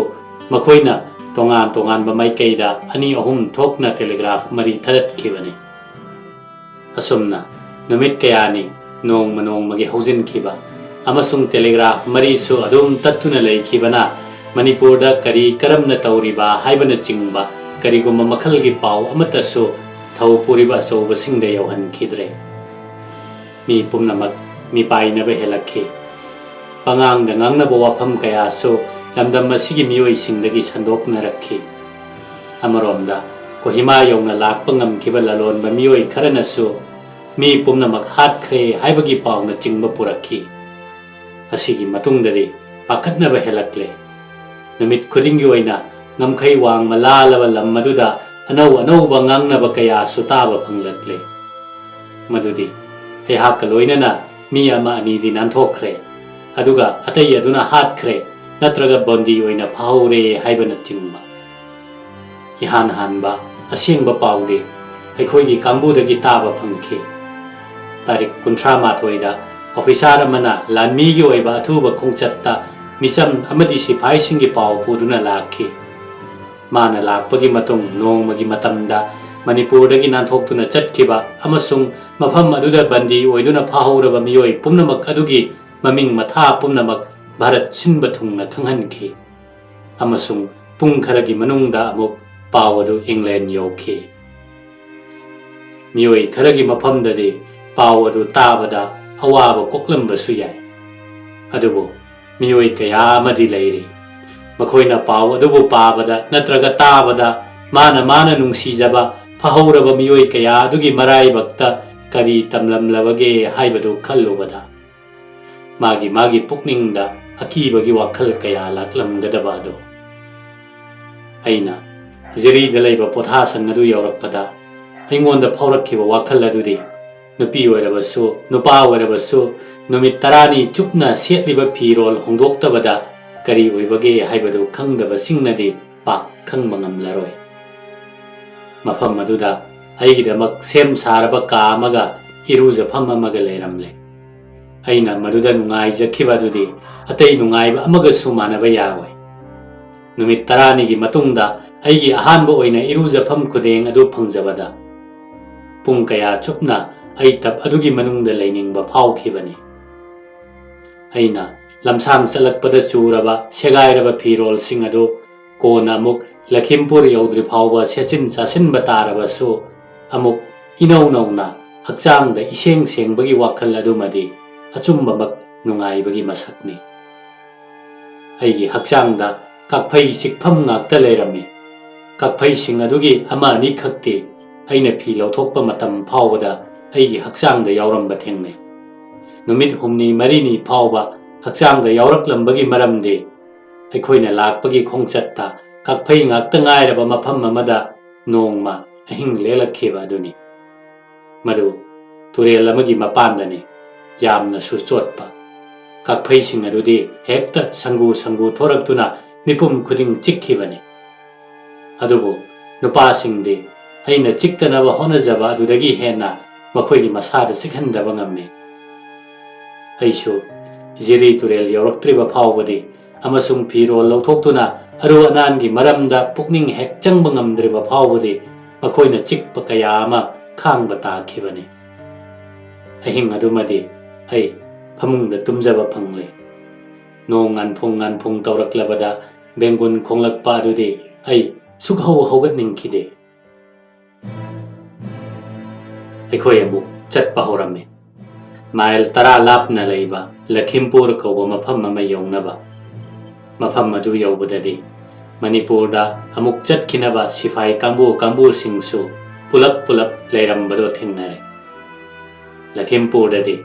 ꯃꯈꯣꯏꯅ ꯇꯣꯉꯥꯟ ꯇꯣꯉꯥꯟꯕ ꯃꯥꯏꯀꯩꯗ ꯑꯅꯤ ꯑꯍꯨꯝ ꯊꯣꯛꯅ ꯇꯦꯂꯤꯒ꯭ꯔꯥꯐ ꯃꯔꯤ ꯊꯥꯗꯠꯈꯤꯕꯅꯤ꯫ ꯑꯁꯨꯝꯅ ꯅꯨꯃꯤꯠ ꯀꯌꯥꯅꯤ ꯅꯣꯡꯃ ꯅꯣꯡꯃꯒꯤ ꯍꯧꯖꯤꯟꯈꯤꯕ ꯑꯃꯁꯨꯡ ꯇꯦꯂꯤꯒ꯭ꯔꯥꯐ ꯃꯔꯤꯁꯨ ꯑꯗꯨꯝ ꯇꯠꯇꯨꯅ ꯂꯩꯈꯤꯕꯅ ꯃꯅꯤꯄꯨꯔꯗ ꯀꯔꯤ ꯀꯔꯝꯅ ꯇꯧꯔꯤꯕ ꯍꯥꯏꯕꯅꯆꯤꯡꯕ ꯀꯔꯤꯒꯨꯝꯕ ꯃꯈꯜꯒꯤ ꯄꯥꯎ ꯑꯃꯠꯇꯁꯨ ꯊꯧ ꯄꯨꯔꯤꯕ ꯑꯆꯧꯕꯁꯤꯡꯗ ꯌꯧꯍꯟꯈꯤꯗ꯭ꯔꯦ꯫ ꯃꯤ ꯄꯨꯝꯅꯃꯛ ꯃꯤꯄꯥꯏꯅꯕ ꯍꯦꯜꯂꯛꯈꯤ꯫ ꯄꯉꯥꯡꯗ ꯉꯥꯡꯅꯕ ꯋꯥꯐꯝ ꯀꯌꯥꯁꯨ ꯂꯝꯗꯝ ꯑꯁꯤꯒꯤ ꯃꯤꯑꯣꯏꯁꯤꯡꯗꯒꯤ ꯁꯟꯗꯣꯛꯅꯔꯛꯈꯤ꯫ ꯑꯃꯔꯣꯝꯗ ꯀꯣꯍꯤꯃꯥ ꯌꯧꯅ ꯂꯥꯛꯄ ꯉꯝꯈꯤꯕ ꯂꯂꯣꯟꯕ ꯃꯤꯑꯣꯏ ꯈꯔꯅꯁꯨ ꯃꯤ ꯄꯨꯝꯅꯃꯛ ꯍꯥꯠꯈ꯭ꯔꯦ ꯍꯥꯏꯕꯒꯤ ꯄꯥꯎꯅꯆꯤꯡꯕ ꯄꯨꯔꯛꯈꯤ꯫ ꯑꯁꯤꯒꯤ ꯃꯇꯨꯡꯗꯗꯤ ꯄꯥꯈꯠꯅꯕ ꯍꯦꯜꯂꯛꯂꯦ꯫ ꯅꯨꯃꯤꯠ ꯈꯨꯗꯤꯡꯒꯤ ꯑꯣꯏꯅ ꯉꯝꯈꯩ ꯋꯥꯡꯃ ꯂꯥꯜꯂꯕ ꯂꯝ ꯑꯗꯨꯗ ꯑꯅꯧ ꯑꯅꯧꯕ ꯉꯥꯡꯅꯕ ꯀꯌꯥꯁꯨ ꯇꯥꯕ ꯐꯪꯂꯛꯂꯦ꯫ ꯃꯗꯨꯗꯤ ꯑꯩꯍꯥꯛꯀ ꯂꯣꯏꯅꯅ ꯃꯤ ꯑꯃ ꯑꯅꯤꯗꯤ ꯅꯥꯟꯊꯣꯛꯈ꯭ꯔꯦ, ꯑꯗꯨꯒ ꯑꯇꯩ ꯑꯗꯨꯅ ꯍꯥꯠꯈ꯭ꯔꯦ ꯅꯠꯇ꯭ꯔꯒ ꯕꯟꯗꯤ ꯑꯣꯏꯅ ꯐꯥꯍꯧꯔꯦ ꯍꯥꯏꯕꯅꯆꯤꯡꯕ꯫ ꯏꯍꯥꯟ ꯍꯥꯟꯕ ꯑꯁꯦꯡꯕ ꯄꯥꯎꯗꯤ ꯑꯩꯈꯣꯏꯒꯤ ꯀꯥꯡꯕꯨꯗꯒꯤ ꯇꯥꯕ ꯐꯪꯈꯤ꯫ ꯇꯥꯔꯤꯛ ꯀꯨꯟꯊ꯭ꯔꯥ ꯃꯥꯊꯣꯏꯗ ꯑꯣꯐꯤꯁꯥꯔ ꯑꯃꯅ ꯂꯥꯟꯃꯤꯒꯤ ꯑꯣꯏꯕ ꯑꯊꯨꯕ ꯈꯣꯡꯆꯠꯇ ꯃꯤꯆꯝ ꯑꯃꯗꯤ ꯁꯤꯐꯥꯏꯁꯤꯡꯒꯤ ꯄꯥꯎ ꯄꯨꯗꯨꯅ ꯂꯥꯛꯈꯤ꯫ ꯃꯥꯅ ꯂꯥꯛꯄꯒꯤ ꯃꯇꯨꯡ ꯅꯣꯡꯃꯒꯤ ꯃꯇꯝꯗ ꯃꯅꯤꯄꯨꯔꯗꯒꯤ ꯅꯥꯟꯊꯣꯛꯇꯨꯅ ꯆꯠꯈꯤꯕ ꯑꯃꯁꯨꯡ ꯃꯐꯝ ꯑꯗꯨꯗ ꯕꯟꯗꯤ ꯑꯣꯏꯗꯨꯅ ꯐꯥꯍꯧꯔꯕ ꯃꯤꯑꯣꯏ ꯄꯨꯝꯅꯃꯛ ꯑꯗꯨꯒꯤ ꯃꯃꯤꯡ ꯃꯊꯥ ꯄꯨꯝꯅꯃꯛ ꯚꯥꯔꯠ ꯁꯤꯟꯕ ꯊꯨꯡꯅ ꯈꯪꯍꯟꯈꯤ꯫ ꯑꯃꯁꯨꯡ ꯄꯨꯡ ꯈꯔꯒꯤ ꯃꯅꯨꯡꯗ ꯑꯃꯨꯛ ꯄꯥꯎ ꯑꯗꯨ ꯏꯪꯂꯦꯟ ꯌꯧꯈꯤ꯫ ꯃꯤꯑꯣꯏ ꯈꯔꯒꯤ ꯃꯐꯝꯗꯗꯤ ꯄꯥꯎ ꯑꯗꯨ ꯇꯥꯕꯗ ꯑꯋꯥꯕ ꯀꯣꯛꯂꯝꯕꯁꯨ ꯌꯥꯏ꯫ ꯑꯗꯨꯕꯨ ꯃꯤꯑꯣꯏ ꯀꯌꯥ ꯑꯃꯗꯤ ꯂꯩꯔꯤ꯫ ꯃꯈꯣꯏꯅ ꯄꯥꯎ ꯑꯗꯨꯕꯨ ꯄꯥꯕꯗ ꯅꯠꯇ꯭ꯔꯒ ꯇꯥꯕꯗ ꯃꯥꯅ ꯃꯥꯅ ꯅꯨꯡꯁꯤꯖꯕ ꯐꯍꯧꯔꯕ ꯃꯤꯑꯣꯏ ꯀꯌꯥ ꯑꯗꯨꯒꯤ ꯃꯔꯥꯏꯕꯛꯇ ꯀꯔꯤ ꯇꯝꯂꯝꯂꯕꯒꯦ ꯍꯥꯏꯕꯗꯨ ꯈꯜꯂꯨꯕꯗ ꯃꯥꯒꯤ ꯃꯥꯒꯤ ꯄꯨꯛꯅꯤꯡꯗ ꯑꯀꯤꯕꯒꯤ ꯋꯥꯈꯜ ꯀꯌꯥ ꯂꯥꯛꯂꯝꯒꯗꯕ ꯑꯗꯨ꯫ ꯑꯩꯅ ꯖꯤꯔꯤꯗ ꯂꯩꯕ ꯄꯣꯊꯥꯁꯪ ꯑꯗꯨ ꯌꯧꯔꯛꯄꯗ ꯑꯩꯉꯣꯟꯗ ꯐꯥꯎꯔꯛꯈꯤꯕ ꯋꯥꯈꯜ ꯑꯗꯨꯗꯤ ꯅꯨꯄꯤ ꯑꯣꯏꯔꯕꯁꯨ ꯅꯨꯄꯥ ꯑꯣꯏꯔꯕꯁꯨ ꯅꯨꯃꯤꯠ ꯇꯔꯥꯅꯤ ꯆꯨꯞꯅ ꯁꯦꯠꯂꯤꯕ ꯐꯤꯔꯣꯜ ꯍꯣꯡꯗꯣꯛꯇꯕꯗ ꯀꯔꯤ ꯑꯣꯏꯕꯒꯦ ꯍꯥꯏꯕꯗꯨ ꯈꯪꯗꯕꯁꯤꯡꯅꯗꯤ ꯄꯥꯛ ꯈꯪꯕ ꯉꯝꯂꯔꯣꯏ꯫ ꯃꯐꯝ ꯑꯗꯨꯗ ꯑꯩꯒꯤꯗꯃꯛ ꯁꯦꯝ ꯁꯥꯔꯕ ꯀꯥ ꯑꯃꯒ ꯏꯔꯨꯖꯐꯝ ꯑꯃꯒ ꯂꯩꯔꯝꯂꯦ꯫ ꯑꯩꯅ ꯃꯗꯨꯗ ꯅꯨꯡꯉꯥꯏꯖꯈꯤꯕ ꯑꯗꯨꯗꯤ ꯑꯇꯩ ꯅꯨꯡꯉꯥꯏꯕ ꯑꯃꯒꯁꯨ ꯃꯥꯟꯅꯕ ꯌꯥꯔꯣꯏ꯫ ꯅꯨꯃꯤꯠ ꯇꯔꯥꯅꯤꯒꯤ ꯃꯇꯨꯡꯗ ꯑꯩꯒꯤ ꯑꯍꯥꯟꯕ ꯑꯣꯏꯅ ꯏꯔꯨꯖꯐꯝ ꯈꯨꯗꯦꯡ ꯑꯗꯨ ꯐꯪꯖꯕꯗ ꯄꯨꯡ ꯀꯌꯥ ꯆꯨꯞꯅ ꯑꯩ ꯇꯞ ꯑꯗꯨꯒꯤ ꯃꯅꯨꯡꯗ ꯂꯩꯅꯤꯡꯕ ꯐꯥꯎꯈꯤꯕꯅꯤ꯫ ꯑꯩꯅ ꯂꯝꯁꯥꯡ ꯆꯠꯂꯛꯄꯗ ꯆꯨꯔꯕ ꯁꯦꯒꯥꯏꯔꯕ ꯐꯤꯔꯣꯜꯁꯤꯡ ꯑꯗꯨ ꯀꯣꯟꯅ ꯑꯃꯨꯛ ꯂꯈꯤꯝꯄꯨꯔ ꯌꯧꯗ꯭ꯔꯤ ꯐꯥꯎꯕ ꯁꯦꯠꯆꯤꯟ ꯆꯥꯁꯤꯟꯕ ꯇꯥꯔꯕꯁꯨ, ꯑꯃꯨꯛ ꯏꯅꯧ ꯅꯧꯅ ꯍꯛꯆꯥꯡꯗ ꯏꯁꯦꯡ ꯁꯦꯡꯕꯒꯤ ꯋꯥꯈꯜ ꯑꯗꯨꯃꯗꯤ ꯑꯆꯨꯝꯕꯃꯛ ꯅꯨꯡꯉꯥꯏꯕꯒꯤ ꯃꯁꯛꯅꯤ꯫ ꯑꯩꯒꯤ ꯍꯛꯆꯥꯡꯗ ꯀꯛꯐꯩ ꯆꯤꯛꯐꯝ ꯉꯥꯛꯇ ꯂꯩꯔꯝꯃꯤ꯫ ꯀꯛꯐꯩꯁꯤꯡ ꯑꯗꯨꯒꯤ ꯑꯃ ꯑꯅꯤꯈꯛꯇꯤ ꯑꯩꯅ ꯐꯤ ꯂꯧꯊꯣꯛꯄ ꯃꯇꯝ ꯐꯥꯎꯕꯗ ꯑꯩꯒꯤ ꯍꯛꯆꯥꯡꯗ ꯌꯥꯎꯔꯝꯕ ꯊꯦꯡꯅꯩ꯫ ꯅꯨꯃꯤꯠ ꯍꯨꯝꯅꯤ ꯃꯔꯤꯅꯤ ꯐꯥꯎꯕ ꯍꯛꯆꯥꯡꯗ ꯌꯥꯎꯔꯛꯂꯝꯕꯒꯤ ꯃꯔꯝꯗꯤ ꯑꯩꯈꯣꯏꯅ ꯂꯥꯛꯄꯒꯤ ꯈꯣꯡꯆꯠꯇ ꯀꯛꯐꯩ ꯉꯥꯛꯇ ꯉꯥꯏꯔꯕ ꯃꯐꯝ ꯑꯃꯗ ꯅꯣꯡꯃ ꯑꯍꯤꯡ ꯂꯦꯛꯂꯛꯈꯤꯕ ꯑꯗꯨꯅꯤ꯫ ꯃꯗꯨ ꯇꯨꯔꯦꯜ ꯑꯃꯒꯤ ꯃꯄꯥꯟꯗꯅꯤ꯫ ꯌꯥꯝꯅꯁꯨ ꯆꯣꯠꯄ꯫ ꯀꯛꯐꯩꯁꯤꯡ ꯑꯗꯨꯗꯤ ꯍꯦꯛꯇ ꯁꯪꯒꯨ ꯁꯪꯒꯨ ꯊꯣꯔꯛꯇꯨꯅ ꯃꯤꯄꯨꯝ ꯈꯨꯗꯤꯡ ꯆꯤꯛꯈꯤꯕꯅꯤ꯫ ꯑꯗꯨꯕꯨ ꯅꯨꯄꯥꯁꯤꯡꯗꯤ ꯑꯩꯅ ꯆꯤꯛꯇꯅꯕ ꯍꯣꯠꯅꯖꯕ ꯑꯗꯨꯗꯒꯤ ꯍꯦꯟꯅ ꯃꯈꯣꯏꯒꯤ ꯃꯁꯥꯗ ꯆꯤꯛꯍꯟꯗꯕ ꯉꯝꯃꯤ꯫ ꯑꯩꯁꯨ ꯖꯤꯔꯤ ꯇꯨꯔꯦꯜ ꯌꯧꯔꯛꯇ꯭ꯔꯤꯕ ꯐꯥꯎꯕꯗꯤ ꯑꯃꯁꯨꯡ ꯐꯤꯔꯣꯜ ꯂꯧꯊꯣꯛꯇꯨꯅ ꯑꯔꯨ ꯑꯅꯥꯟꯒꯤ ꯃꯔꯝꯗ ꯄꯨꯛꯅꯤꯡ ꯍꯦꯛ ꯆꯪꯕ ꯉꯝꯗ꯭ꯔꯤꯕ ꯐꯥꯎꯕꯗꯤ ꯃꯈꯣꯏꯅ ꯆꯤꯛꯄ ꯀꯌꯥ ꯑꯃ ꯈꯥꯡꯕ ꯇꯥꯈꯤꯕꯅꯤ꯫ ꯑꯍꯤꯡ ꯑꯗꯨꯃꯗꯤ ꯑꯩ ꯐꯃꯨꯡꯗ ꯇꯨꯝꯖꯕ ꯐꯪꯂꯦ꯫ ꯅꯣꯡ ꯉꯥꯟꯐꯨꯡ ꯉꯥꯟꯐꯨꯡ ꯇꯧꯔꯛꯂꯕꯗ ꯕꯦꯡꯒꯨꯟ ꯈꯣꯡꯂꯛꯄ ꯑꯗꯨꯗꯤ ꯑꯩ ꯁꯨꯛꯍꯧ ꯍꯧꯒꯠꯅꯤꯡꯈꯤꯗꯦ꯫ ꯑꯩꯈꯣꯏ ꯑꯃꯨꯛ ꯆꯠꯄ ꯍꯧꯔꯝꯃꯤ꯫ ꯃꯥꯏꯜ ꯇꯔꯥ ꯂꯥꯞꯅ ꯂꯩꯕ ꯂꯈꯤꯝꯄꯨꯔ ꯀꯧꯕ ꯃꯐꯝ ꯑꯃ ꯌꯧꯅꯕ꯫ ꯃꯐꯝ ꯑꯗꯨ ꯌꯧꯕꯗꯗꯤ ꯃꯅꯤꯄꯨꯔꯗ ꯑꯃꯨꯛ ꯆꯠꯈꯤꯅꯕ ꯁꯤꯐꯥꯏ ꯀꯥꯡꯕꯨ ꯀꯥꯡꯕꯨꯁꯤꯡꯁꯨ ꯄꯨꯂꯞ ꯄꯨꯂꯞ ꯂꯩꯔꯝꯕꯗꯣ ꯊꯦꯡꯅꯔꯦ꯫ ꯂꯈꯤꯝꯄꯨꯔꯗꯗꯤ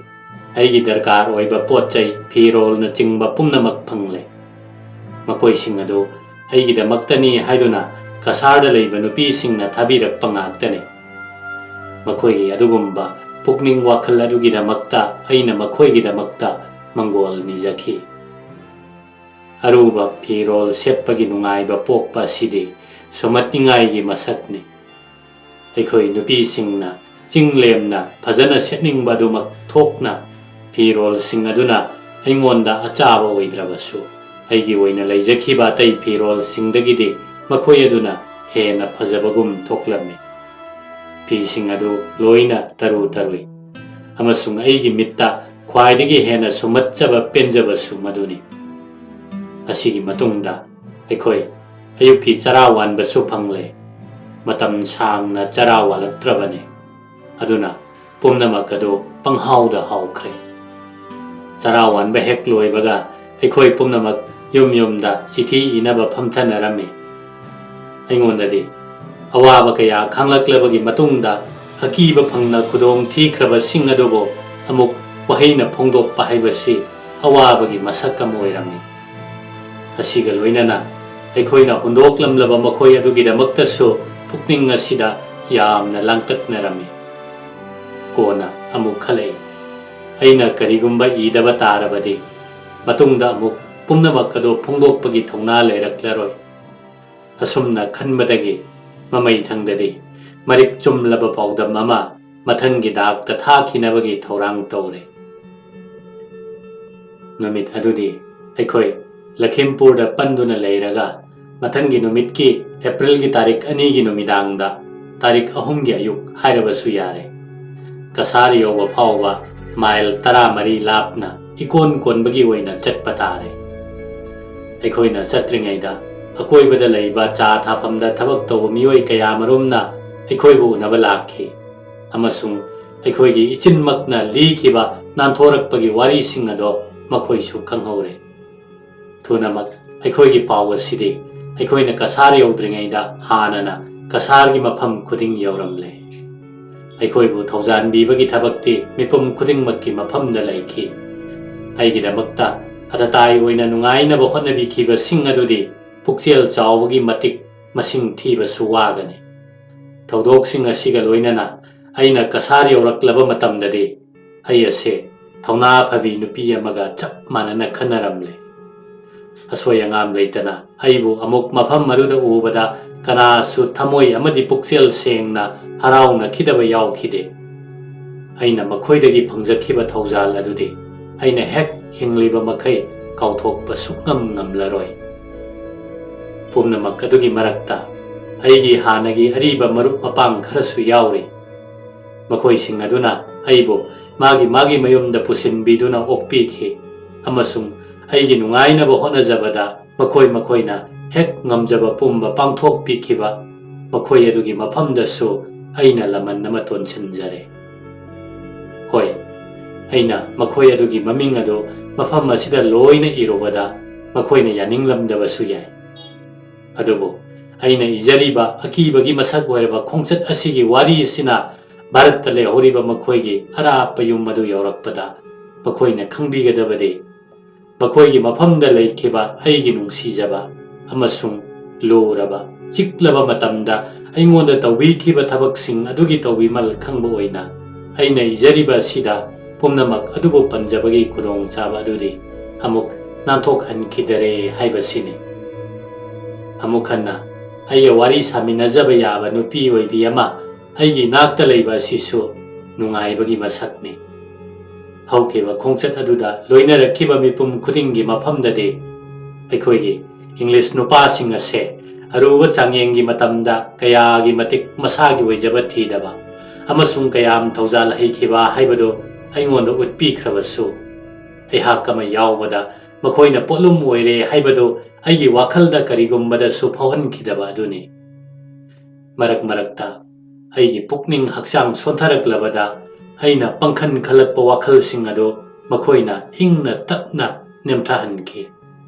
ꯑꯩꯒꯤ ꯗꯔꯀꯥꯔ ꯑꯣꯏꯕ ꯄꯣꯠ ꯆꯩ, ꯐꯤꯔꯣꯜꯅꯆꯤꯡꯕ ꯄꯨꯝꯅꯃꯛ ꯐꯪꯂꯦ꯫ ꯃꯈꯣꯏꯁꯤꯡ ꯑꯗꯨ ꯑꯩꯒꯤꯗꯃꯛꯇꯅꯤ ꯍꯥꯏꯗꯨꯅ ꯀꯁꯥꯔꯗ ꯂꯩꯕ ꯅꯨꯄꯤꯁꯤꯡꯅ ꯊꯥꯕꯤꯔꯛꯄ ꯉꯥꯛꯇꯅꯤ꯫ ꯃꯈꯣꯏꯒꯤ ꯑꯗꯨꯒꯨꯝꯕ ꯄꯨꯛꯅꯤꯡ ꯋꯥꯈꯜ ꯑꯗꯨꯒꯤꯗꯃꯛꯇ ꯑꯩꯅ ꯃꯈꯣꯏꯒꯤꯗꯃꯛꯇ ꯃꯪꯒꯣꯜ ꯅꯤꯖꯈꯤ꯫ ꯑꯔꯨꯕ ꯐꯤꯔꯣꯜ ꯁꯦꯠꯄꯒꯤ ꯅꯨꯡꯉꯥꯏꯕ ꯄꯣꯛꯄ ꯑꯁꯤꯗꯤ ꯁꯨꯝꯍꯠꯅꯤꯡꯉꯥꯏꯒꯤ ꯃꯁꯛꯅꯤ꯫ ꯑꯩꯈꯣꯏ ꯅꯨꯄꯤꯁꯤꯡꯅ ꯆꯤꯡ ꯂꯦꯝꯅ ꯐꯖꯅ ꯁꯦꯠꯅꯤꯡꯕ ꯑꯗꯨꯃꯛ ꯊꯣꯛꯅ ꯐꯤꯔꯣꯜꯁꯤꯡ ꯑꯗꯨꯅ ꯑꯩꯉꯣꯟꯗ ꯑꯆꯥꯕ ꯑꯣꯏꯗ꯭ꯔꯕꯁꯨ, ꯑꯩꯒꯤ ꯑꯣꯏꯅ ꯂꯩꯖꯈꯤꯕ ꯑꯇꯩ ꯐꯤꯔꯣꯜꯁꯤꯡꯗꯒꯤꯗꯤ ꯃꯈꯣꯏ ꯑꯗꯨꯅ ꯍꯦꯟꯅ ꯐꯖꯕꯒꯨꯝ ꯊꯣꯛꯂꯝꯃꯤ꯫ ꯐꯤꯁꯤꯡ ꯑꯗꯨ ꯂꯣꯏꯅ ꯇꯔꯨ ꯇꯔꯨꯏ, ꯑꯃꯁꯨꯡ ꯑꯩꯒꯤ ꯃꯤꯠꯇ ꯈ꯭ꯋꯥꯏꯗꯒꯤ ꯍꯦꯟꯅ ꯁꯨꯝꯍꯠꯆꯕ ꯄꯦꯟꯖꯕꯁꯨ ꯃꯗꯨꯅꯤ꯫ ꯑꯁꯤꯒꯤ ꯃꯇꯨꯡꯗ ꯑꯩꯈꯣꯏ ꯑꯌꯨꯛꯀꯤ ꯆꯔꯥ ꯋꯥꯟꯕꯁꯨ ꯐꯪꯂꯦ꯫ ꯃꯇꯝ ꯁꯥꯡꯅ ꯆꯔꯥ ꯋꯥꯜꯂꯛꯇ꯭ꯔꯕꯅꯤ, ꯑꯗꯨꯅ ꯄꯨꯝꯅꯃꯛ ꯑꯗꯨ ꯄꯪꯍꯥꯎꯗ ꯍꯥꯎꯈ꯭ꯔꯦ꯫ ꯆꯔꯥ ꯋꯥꯟꯕ ꯍꯦꯛ ꯂꯣꯏꯕꯒ ꯑꯩꯈꯣꯏ ꯄꯨꯝꯅꯃꯛ ꯌꯨꯝ ꯌꯨꯝꯗ ꯆꯤꯊꯤ ꯏꯅꯕ ꯐꯝꯊꯅꯔꯝꯃꯤ꯫ ꯑꯩꯉꯣꯟꯗꯗꯤ ꯑꯋꯥꯕ ꯀꯌꯥ ꯈꯥꯡꯂꯛꯂꯕꯒꯤ ꯃꯇꯨꯡꯗ ꯑꯀꯤꯕ ꯐꯪꯅ ꯈꯨꯗꯣꯡ ꯊꯤꯈ꯭ꯔꯕꯁꯤꯡ ꯑꯗꯨꯕꯨ ꯑꯃꯨꯛ ꯋꯥꯍꯩꯅ ꯐꯣꯡꯗꯣꯛꯄ ꯍꯥꯏꯕꯁꯤ ꯑꯋꯥꯕꯒꯤ ꯃꯁꯛ ꯑꯃ ꯑꯣꯏꯔꯝꯃꯤ꯫ ꯑꯁꯤꯒ ꯂꯣꯏꯅꯅ ꯑꯩꯈꯣꯏꯅ ꯍꯨꯟꯗꯣꯛꯂꯝꯂꯕ ꯃꯈꯣꯏ ꯑꯗꯨꯒꯤꯗꯃꯛꯇꯁꯨ ꯄꯨꯛꯅꯤꯡ ꯑꯁꯤꯗ ꯌꯥꯝꯅ ꯂꯥꯡꯇꯛꯅꯔꯝꯃꯤ꯫ ꯀꯣꯟꯅ ꯑꯃꯨꯛ ꯈꯜꯂꯛꯏ, ꯑꯩꯅ ꯀꯔꯤꯒꯨꯝꯕ ꯏꯗꯕ ꯇꯥꯔꯕꯗꯤ ꯃꯇꯨꯡꯗ ꯑꯃꯨꯛ ꯄꯨꯝꯅꯃꯛ ꯑꯗꯨ ꯐꯣꯡꯗꯣꯛꯄꯒꯤ ꯊꯧꯅꯥ ꯂꯩꯔꯛꯂꯔꯣꯏ꯫ ꯑꯁꯨꯝꯅ ꯈꯟꯕꯗꯒꯤ ꯃꯃꯩ ꯊꯪꯗꯗꯤ ꯃꯔꯤꯛ ꯆꯨꯝꯂꯕ ꯄꯥꯎꯗꯝ ꯑꯃ ꯃꯊꯪꯒꯤ ꯗꯥꯛꯇ ꯊꯥꯈꯤꯅꯕꯒꯤ ꯊꯧꯔꯥꯡ ꯇꯧꯔꯦ꯫ ꯅꯨꯃꯤꯠ ꯑꯗꯨꯗꯤ ꯑꯩꯈꯣꯏ ꯂꯈꯤꯝꯄꯨꯔꯗ ꯄꯟꯗꯨꯅ ꯂꯩꯔꯒ ꯃꯊꯪꯒꯤ ꯅꯨꯃꯤꯠꯀꯤ ꯑꯦꯄ꯭ꯔꯤꯜꯒꯤ ꯇꯥꯔꯤꯛ ꯑꯅꯤꯒꯤ ꯅꯨꯃꯤꯗꯥꯡꯗ, ꯇꯥꯔꯤꯛ ꯑꯍꯨꯝꯒꯤ ꯑꯌꯨꯛ ꯍꯥꯏꯔꯕꯁꯨ ꯌꯥꯔꯦ, ꯀꯁꯥꯔ ꯌꯧꯕ ꯐꯥꯎꯕ ꯃꯥꯏꯜ ꯇꯔꯥꯃꯔꯤ ꯂꯥꯞꯅ ꯏꯀꯣꯟ ꯀꯣꯟꯕꯒꯤ ꯑꯣꯏꯅ ꯆꯠꯄ ꯇꯥꯔꯦ꯫ ꯑꯩꯈꯣꯏꯅ ꯆꯠꯇ꯭ꯔꯤꯉꯩꯗ ꯑꯀꯣꯏꯕꯗ ꯂꯩꯕ ꯆꯥ ꯊꯥꯐꯝꯗ ꯊꯕꯛ ꯇꯧꯕ ꯃꯤꯑꯣꯏ ꯀꯌꯥꯃꯔꯨꯝꯅ ꯑꯩꯈꯣꯏꯕꯨ ꯎꯅꯕ ꯂꯥꯛꯈꯤ, ꯑꯃꯁꯨꯡ ꯑꯩꯈꯣꯏꯒꯤ ꯏꯆꯤꯟꯃꯛꯅ ꯂꯤꯈꯤꯕ ꯅꯥꯟꯊꯣꯔꯛꯄꯒꯤ ꯋꯥꯔꯤꯁꯤꯡ ꯑꯗꯣ ꯃꯈꯣꯏꯁꯨ ꯈꯪꯍꯧꯔꯦ꯫ ꯊꯨꯅꯃꯛ ꯑꯩꯈꯣꯏꯒꯤ ꯄꯥꯎ ꯑꯁꯤꯗꯤ ꯑꯩꯈꯣꯏꯅ ꯀꯁꯥꯔ ꯌꯧꯗ꯭ꯔꯤꯉꯩꯗ ꯍꯥꯟꯅꯅ ꯀꯁꯥꯔꯒꯤ ꯃꯐꯝ ꯈꯨꯗꯤꯡ ꯌꯧꯔꯝꯂꯦ꯫ ꯑꯩꯈꯣꯏꯕꯨ ꯊꯧꯖꯥꯟꯕꯤꯕꯒꯤ ꯊꯕꯛꯇꯤ ꯃꯤꯄꯨꯝ ꯈꯨꯗꯤꯡꯃꯛꯀꯤ ꯃꯐꯝꯗ ꯂꯩꯈꯤ꯫ ꯑꯩꯒꯤꯗꯃꯛꯇ ꯑꯇꯇꯥꯏ ꯑꯣꯏꯅ ꯅꯨꯡꯉꯥꯏꯅꯕ ꯍꯣꯠꯅꯕꯤꯈꯤꯕꯁꯤꯡ ꯑꯗꯨꯗꯤ ꯄꯨꯛꯆꯦꯜ ꯆꯥꯎꯕꯒꯤ ꯃꯇꯤꯛ ꯃꯁꯤꯡ ꯊꯤꯕꯁꯨ ꯋꯥꯒꯅꯤ꯫ ꯊꯧꯗꯣꯛꯁꯤꯡ ꯑꯁꯤꯒ ꯂꯣꯏꯅꯅ ꯑꯩꯅ ꯀꯁꯥꯔ ꯌꯧꯔꯛꯂꯕ ꯃꯇꯝꯗꯗꯤ ꯑꯩ ꯑꯁꯦ ꯊꯧꯅꯥ ꯐꯕꯤ ꯅꯨꯄꯤ ꯑꯃꯒ ꯆꯞ ꯃꯥꯟꯅꯅ ꯈꯟꯅꯔꯝꯂꯦ꯫ ꯑꯁꯣꯏ ꯑꯉꯥꯝ ꯂꯩꯇꯅ ꯑꯩꯕꯨ ꯑꯃꯨꯛ ꯃꯐꯝ ꯑꯗꯨꯗ ꯎꯕꯗ ꯀꯅꯥꯁꯨ ꯊꯃꯣꯏ ꯑꯃꯗꯤ ꯄꯨꯛꯆꯦꯜ ꯁꯦꯡꯅ ꯍꯔꯥꯎꯅꯈꯤꯗꯕ ꯌꯥꯎꯈꯤꯗꯦ꯫ ꯑꯩꯅ ꯃꯈꯣꯏꯗꯒꯤ ꯐꯪꯖꯈꯤꯕ ꯊꯧꯖꯥꯜ ꯑꯗꯨꯗꯤ ꯑꯩꯅ ꯍꯦꯛ ꯍꯤꯡꯂꯤꯕ ꯃꯈꯩ ꯀꯥꯎꯊꯣꯛꯄ ꯁꯨꯛꯉꯝ ꯉꯝꯂꯔꯣꯏ꯫ ꯄꯨꯝꯅꯃꯛ ꯑꯗꯨꯒꯤ ꯃꯔꯛꯇ ꯑꯩꯒꯤ ꯍꯥꯟꯅꯒꯤ ꯑꯔꯤꯕ ꯃꯔꯨꯞ ꯃꯄꯥꯡ ꯈꯔꯁꯨ ꯌꯥꯎꯔꯤ꯫ ꯃꯈꯣꯏꯁꯤꯡ ꯑꯗꯨꯅ ꯑꯩꯕꯨ ꯃꯥꯒꯤ ꯃꯥꯒꯤ ꯃꯌꯨꯝꯗ ꯄꯨꯁꯤꯟꯕꯤꯗꯨꯅ ꯑꯣꯛꯄꯤꯈꯤ, ꯑꯃꯁꯨꯡ ꯑꯩꯒꯤ ꯅꯨꯡꯉꯥꯏꯅꯕ ꯍꯣꯠꯅꯖꯕꯗ ꯃꯈꯣꯏ ꯃꯈꯣꯏꯅ ꯍꯦꯛ ꯉꯝꯖꯕ ꯄꯨꯝꯕ ꯄꯥꯡꯊꯣꯛꯄꯤꯈꯤꯕ ꯃꯈꯣꯏ ꯑꯗꯨꯒꯤ ꯃꯐꯝꯗꯁꯨ ꯑꯩꯅ ꯂꯃꯟ ꯑꯃ ꯇꯣꯟꯁꯤꯟꯖꯔꯦ꯫ ꯍꯣꯏ, ꯑꯩꯅ ꯃꯈꯣꯏ ꯑꯗꯨꯒꯤ ꯃꯃꯤꯡ ꯑꯗꯨ ꯃꯐꯝ ꯑꯁꯤꯗ ꯂꯣꯏꯅ ꯏꯔꯨꯕꯗ ꯃꯈꯣꯏꯅ ꯌꯥꯅꯤꯡꯂꯝꯗꯕꯁꯨ ꯌꯥꯏ꯫ ꯑꯗꯨꯕꯨ ꯑꯩꯅ ꯏꯖꯔꯤꯕ ꯑꯀꯤꯕꯒꯤ ꯃꯁꯛ ꯑꯣꯏꯔꯕ ꯈꯣꯡꯆꯠ ꯑꯁꯤꯒꯤ ꯋꯥꯔꯤ ꯑꯁꯤꯅ ꯚꯥꯔꯠꯇ ꯂꯩꯍꯧꯔꯤꯕ ꯃꯈꯣꯏꯒꯤ ꯑꯔꯥꯞꯄ ꯌꯨꯝ ꯑꯗꯨ ꯌꯧꯔꯛꯄꯗ ꯃꯈꯣꯏꯅ ꯈꯪꯕꯤꯒꯗꯕꯗꯤ, ꯃꯈꯣꯏꯒꯤ ꯃꯐꯝꯗ ꯂꯩꯈꯤꯕ ꯑꯩꯒꯤ ꯅꯨꯡꯁꯤꯖꯕ ꯑꯃꯁꯨꯡ ꯂꯨꯔꯕ, ꯆꯤꯛꯂꯕ ꯃꯇꯝꯗ ꯑꯩꯉꯣꯟꯗ ꯇꯧꯕꯤꯈꯤꯕ ꯊꯕꯛꯁꯤꯡ ꯑꯗꯨꯒꯤ ꯇꯧꯕꯤꯃꯜ ꯈꯪꯕ ꯑꯣꯏꯅ ꯑꯩꯅ ꯏꯖꯔꯤꯕ ꯑꯁꯤꯗ ꯄꯨꯝꯅꯃꯛ ꯑꯗꯨꯕꯨ ꯄꯟꯖꯕꯒꯤ ꯈꯨꯗꯣꯡꯆꯥꯕ ꯑꯗꯨꯗꯤ ꯑꯃꯨꯛ ꯅꯥꯟꯊꯣꯛꯍꯟꯈꯤꯗꯔꯦ ꯍꯥꯏꯕꯁꯤꯅꯤ꯫ ꯑꯃꯨꯛ ꯍꯟꯅ ꯑꯩꯒ ꯋꯥꯔꯤ ꯁꯥꯃꯤꯟꯅꯖꯕ ꯌꯥꯕ ꯅꯨꯄꯤ ꯑꯣꯏꯕꯤ ꯑꯃ ꯑꯩꯒꯤ ꯏꯅꯥꯛꯇ ꯂꯩꯕ ꯑꯁꯤꯁꯨ ꯅꯨꯡꯉꯥꯏꯕꯒꯤ ꯃꯁꯛꯅꯤ꯫ ꯍꯧꯈꯤꯕ ꯈꯣꯡꯆꯠ ꯑꯗꯨꯗ ꯂꯣꯏꯅꯔꯛꯈꯤꯕ ꯃꯤꯄꯨꯝ ꯈꯨꯗꯤꯡꯒꯤ ꯃꯐꯝꯗꯗꯤ ꯑꯩꯈꯣꯏꯒꯤ ꯏꯪꯂꯤꯁ ꯅꯨꯄꯥꯁꯤꯡ ꯑꯁꯦ ꯑꯔꯨꯕ ꯆꯥꯡꯌꯦꯡꯒꯤ ꯃꯇꯝꯗ ꯀꯌꯥꯒꯤ ꯃꯇꯤꯛ ꯃꯁꯥꯒꯤ ꯑꯣꯏꯖꯕ ꯊꯤꯗꯕ ꯑꯃꯁꯨꯡ ꯀꯌꯥꯝ ꯊꯧꯖꯥꯜ ꯍꯩꯈꯤꯕ ꯍꯥꯏꯕꯗꯨ ꯑꯩꯉꯣꯟꯗ ꯎꯠꯄꯤꯈ꯭ꯔꯕꯁꯨ, ꯑꯩꯍꯥꯛ ꯑꯃ ꯌꯥꯎꯕꯗ ꯃꯈꯣꯏꯅ ꯄꯣꯠꯂꯨꯝ ꯑꯣꯏꯔꯦ ꯍꯥꯏꯕꯗꯨ ꯑꯩꯒꯤ ꯋꯥꯈꯜꯗ ꯀꯔꯤꯒꯨꯝꯕꯗꯁꯨ ꯐꯥꯎꯍꯟꯈꯤꯗꯕ ꯑꯗꯨꯅꯤ꯫ ꯃꯔꯛ ꯃꯔꯛꯇ ꯑꯩꯒꯤ ꯄꯨꯛꯅꯤꯡ ꯍꯛꯆꯥꯡ ꯁꯣꯟꯊꯔꯛꯂꯕꯗ ꯑꯩꯅ ꯄꯪꯈꯟ ꯈꯜꯂꯛꯄ ꯋꯥꯈꯜꯁꯤꯡ ꯑꯗꯨ ꯃꯈꯣꯏꯅ ꯏꯪꯅ ꯇꯞꯅ ꯅꯦꯝꯊꯍꯟꯈꯤ,